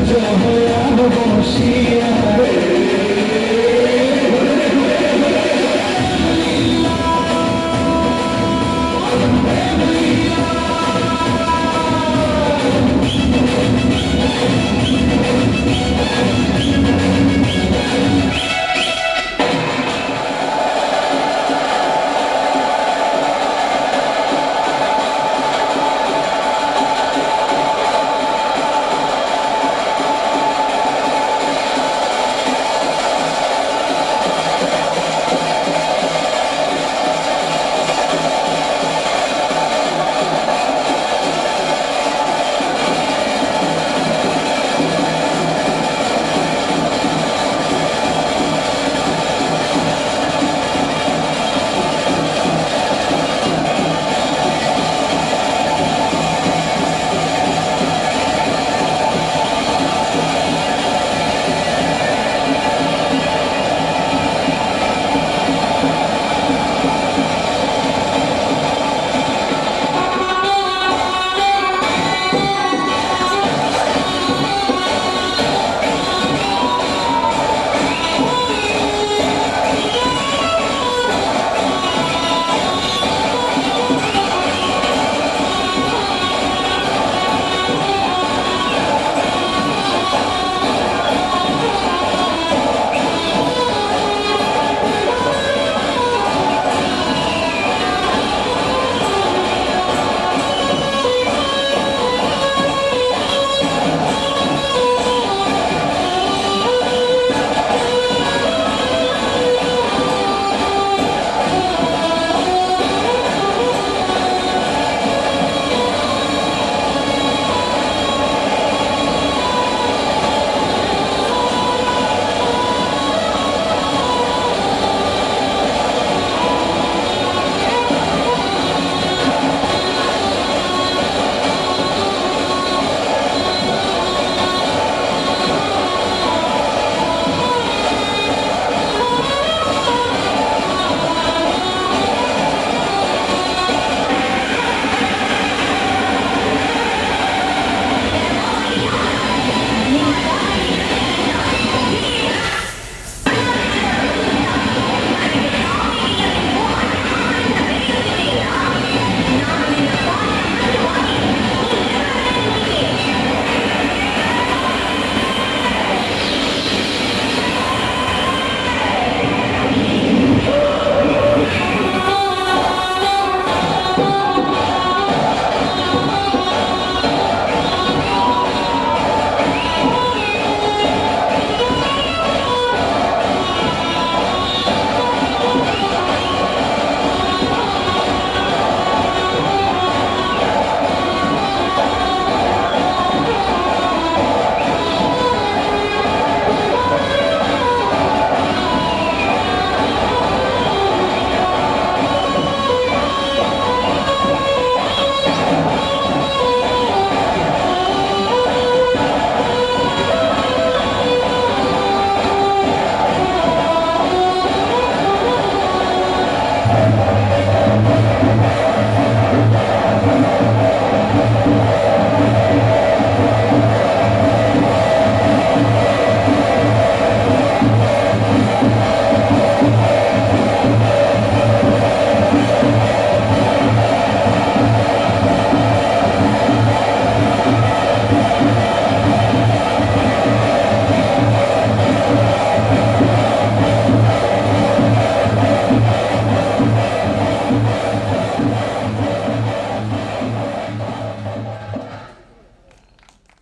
जो होया वो